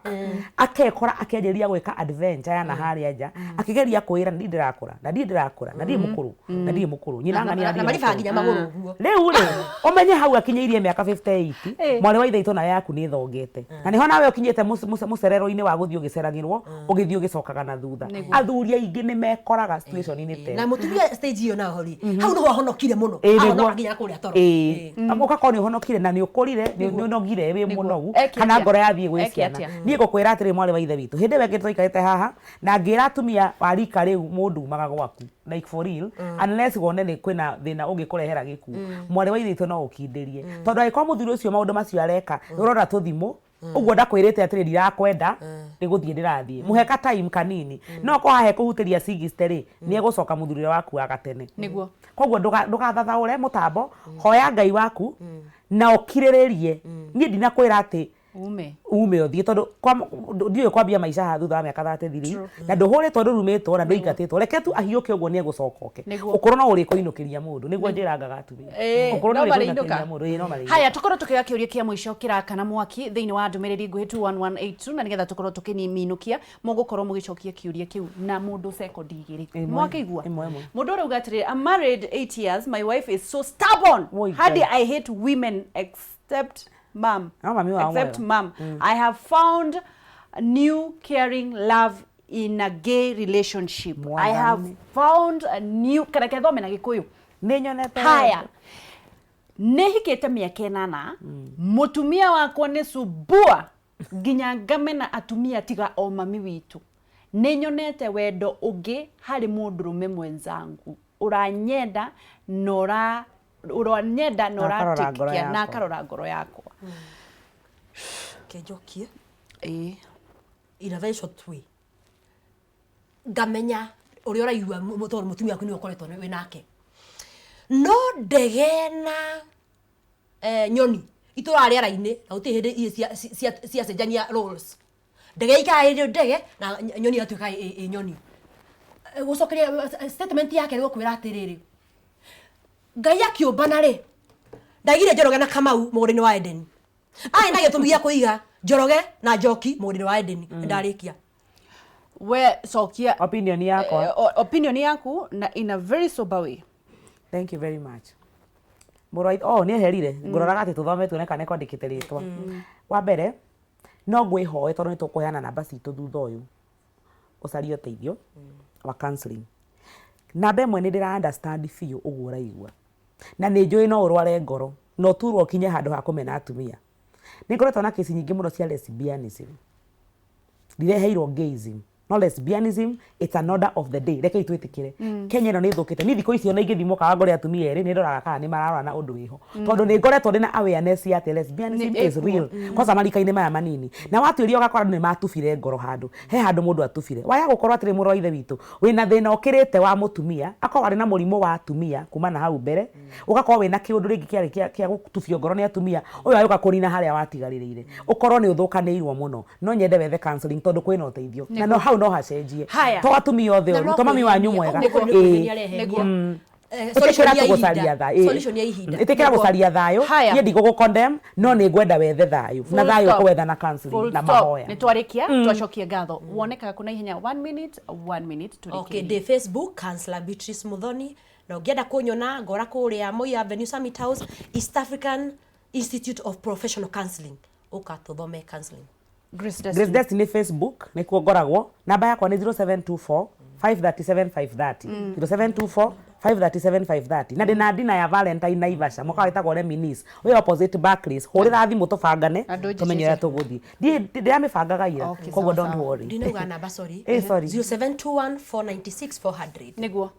akekora akĩanjĩrĩria gwĩka adventure ya na harĩa nja, akĩgeria kwĩra ndirĩ ndĩrakũra na ndirĩ ndĩrakũra na ndirĩ mũkũrũ na ndirĩ mũkũrũ nyina Na- ng'ania na ndirĩ maribaga mũkũrũ. nginya magũrũ ũguo. Rĩu rĩ, ũmenye hau akinyĩirie mĩaka 58, mwarĩ wa ithe witũ, nawe yaku nĩ ĩthongete, na nĩho nawe ũkinyĩte mũcerero-inĩ wa gũthiĩ ũgĩceragĩrwo, ũgĩthiĩ ũgĩcokaga na thutha. Athuri aingĩ nĩ mekoraga situation-inĩ ta Na ĩyo. mũtumia stage ĩyo naho rĩ, hau nĩho ahonokire mũno. Ĩĩ, Ahonoka nĩguo. nginya kũrĩa toro. Ĩĩ, ũgakorwo nĩ ũhonokire na nĩ ũkũrire, nĩ ũnogire wĩ mũnogu, Eke kana atĩa? ngoro yathiĩ gwĩ Eke ciana. atĩa? Niĩ ngũkwĩra atĩrĩ, mwarĩ wa ithe witũ, hĩndĩ ĩyo ĩngĩ twaikarĩte haha na ngĩra atumia wa rika rĩu, mũndũ umaga gwaku like for real, unless wone nĩ kwĩna thĩna ũngĩkũrehera gĩkuũ. Mwarĩ wa ithe witũ, no ũkindĩrie, tondũ angĩkorwo mũthuri ũcio maũndũ macio areka ũrona tũthimũ ũguo, ndakwĩrĩte atĩrĩ, ndirakwenda, nĩ gũthiĩ ndĩrathiĩ, mũhe ka time kanini, no korwo haha ekũhutĩria 60 rĩ, nĩ egũcoka mũthuri ũrĩa waku wa gatene. Koguo ndũgathathaũre mũtambo, hoya Ngai waku na ũkirĩrĩrie. Niĩ ndinakwĩra atĩ ume ume ũthiĩ, tondũ ndiũĩ kwambia maica haha thutha wa mĩaka 33 na ndũhũrĩtwo, ndũrumĩtwo na ndũingatĩtwo. Reke tu ahiũke ũguo, nĩ egũcoka oke. Ũkũrũ no ũrĩkũinũkĩria mũndũ, nĩguo njĩrangaga atumia. Ũkũrũ no no marĩinũka. ũrĩkũinũkĩria mũndũ. Ĩĩ, no marĩinũka. Haya, tukorwo tukioya kiuria kia mwico kirakana mwaki thiini wa ndumiriri nguhi 21182, na nigetha tukorwo tukiniminũkia, mugukorwo mugicokia kiuria kiu na mundu sekondi igiri. Ĩmwe. Mwakĩigua Ĩmwe, ĩmwe. Mundu urauga atĩrĩrĩ, I'm married 8 years, my wife is so stubborn. Woi, Hadi Ngai. I hate women except mom. No, mami wao Except mwega. mom. I have found new caring love in a gay relationship. I have Mwathani. found a new, kana kethome na Gĩkũyũ. Nĩ nyonete. Haya, nä hikä te mä aka änana, må tumia wakwa nä cumbua nginya ngamena atumia tiga o mami witũ. Nä nyonete wendo å ngä harä må ndå rå me mwenzangu ũranyenda na ũranyenda na Na akarora ngoro ũratĩkia na yakwa. akarora ngoro yakwa. Reke njokie Ĩĩ. In a very short way, ngamenya ũrĩa ũraigua tondũ mũtumia waku nĩwe ũkoretwo wĩ nake, no ndege na nyoni itũraga rĩera-inĩ na gũtirĩ hĩndĩ irĩ ciacenjania roles. Ndege ikara ĩrĩ ndege na nyoni ĩgatuĩka ĩ nyoni. Gũcokeria statement yake nĩ gũkwĩra atĩrĩrĩ, Ngai akĩũmbana rĩ, ndaigire Njoroge na Kamau mũgũnda-inĩ wa Edeni. Arĩ na gĩtũmi gĩa kũiga Njoroge na Njoki mũgũnda-inĩ wa Edeni. Ndarĩkia. We cokia opinion yakwa. Opinion yaku na in a very sober way. Thank you very much. Mũrũ wa oh, nĩ eherire. Ngũroraga atĩ tũthome tuone kana nĩkwandĩkĩte rĩtwa. Wa mbere, no ngwĩhoe, tondũ nĩ tũkũheana namba citũ thutha ũyũ, ũcarie ũteithio wa counseling. Namba ĩmwe, nĩ ndĩra understand biũ ũguo ũraigua, na nĩ njũĩ no ũrware ngoro na ũturwo ũkinye handũ ha kũmena atumia. Nĩ ngoretwo na kesi nyingĩ mũno cia lesbianism. Ndireheirwo gayism, no lesbianism, it's an order of the day. Rekei twĩtĩkĩre. Kenya ĩno nĩ ĩthũkĩte. Niĩ thikũ ici ona ingĩthiĩ mũkawa ngore atumia erĩ, nĩ ndoraga kana nĩ mararora ũndũ wĩho, tondũ nĩ ngoretwo ndĩna awareness ya atĩ lesbianism Nĩ is real, kwanza marika-inĩ maya manini, na watuĩria ũgakora andũ nĩ matubire ngoro handũ he handũ mũndũ atubire waya gũkorwo atĩrĩ, mũrũ wa ithe witũ, wĩna thĩna ũkĩrĩte wa mũtumia, akorwo arĩ na mũrimũ wa atumia kuma na hau mbere, ũgakorwo wĩna kĩũndũ rĩngĩ kĩarĩ kĩa gũtubio ngoro nĩ atumia, ũyũ agĩũka kũnina harĩa watigarĩrĩire, ũkorwo nĩ ũthũkanĩirwo mũno. No nyende wethe counseling, tondũ kwĩna ũteithio na no hau no hacenjie. Haya. To atumia othe Na oru, no to mami wanyu kwĩhenia, mwega. ũguo nĩ Ĩĩ. kwĩhenia arehenia. Ĩtĩkĩra Solution ya tũgũcaria ihinda. thayũ. Solution ya ihinda. Ĩtĩkĩra gũcaria thayũ. Haya. Niĩ ndigũgũ condemn, no nĩ ngwenda wethe thayũ, na Full thayũ stop. ũkũwetha na counseling Full na stop. mahoya. Nĩ twarĩkia, twacokia ngatho. Wonekaga kuna ihenya, one minute, one minute. Okay, tũrĩkĩrie. ndĩ Facebook Counselor Beatrice Muthoni, na ũngĩenda kũnyona ngora kũrĩa Moi Avenue, Summit House, East African Institute of Professional Counseling. Ũka tũthome counseling. Grace Grace Destiny. Destiny Facebook nĩkuo ngoragwo. Namba yakwa nĩ 0724 537 530 0724 537 530. Na ndĩna dinner ya Valentine Naivasha mwaka wĩtagwo Reminisce, wĩ opposite Barclays. Hũrĩra thimũ tũbangane, Andũ tũmenye ũrĩa tũgũthiĩ. Ndĩramĩbangaga ira, koguo sawa, don't sawa. worry. Ndinauga namba, sorry. Eh, sorry. 0721 496 400. Niguo,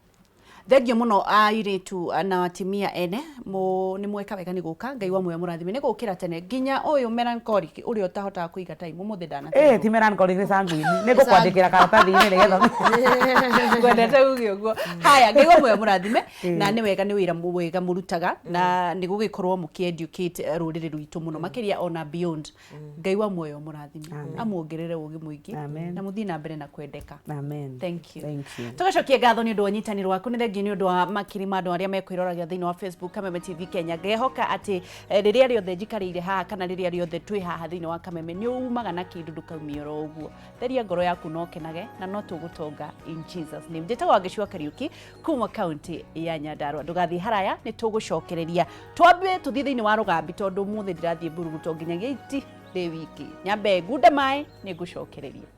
thengio muno airitu na atimia ene nĩ mweka wega nĩ gũka. Ngai wa muoyo mũrathime nĩ gũkĩra tene nginya ũyũ melancholic ũrĩa ũtahotaga kũiga time ũmũthĩ. Eh, ti melancholic, nĩ sanguine. Nĩ ngũkwandĩkĩra karatathi-inĩ nĩgetha Ngwendete uge ũguo. Haya, Ngai wa muoyo mũrathime, na nĩ wega, nĩ wĩra mwega mũrutaga na nĩ gũgĩkorwo mũkĩ-educate rũrĩrĩ rwitũ mũno makĩria ona beyond. Ngai wa muoyo mũrathime, amuongerere ũgĩ mũingĩ Amen. na mũthiĩ na mbere na kwendeka. Amen. Thank you. Thank you. Tugacokia ngatho nĩ ũndũ wa ũnyitanĩri waku. Nĩ thengiũ nĩ ũndũ wa makiri ma andũ arĩa mekwĩroragira thĩinĩ wa Facebook Kameme TV Kenya. Ngehoka atĩ rĩrĩa rĩothe njikarĩire haha kana rĩrĩa rĩothe twĩ haha thĩinĩ wa Kameme nĩ umaga na kĩndũ, ndũkaumie oro ũguo. Theria ngoro yaku na ũkenage na no tũgũtonga in Jesus name. Njĩtagwo Wangeci wa Kariũki kuma kaunti ya Nyandarua. Ndũgathiĩ haraya, nĩ tũgũcokereria. Twambe tũthiĩ thĩinĩ wa rũgambi tondũ ũmũthĩ ndirathiĩ mburuguto nginyagia iti ndĩ wiki. Nyambe ngunde maĩ, nĩ ngũcokereria.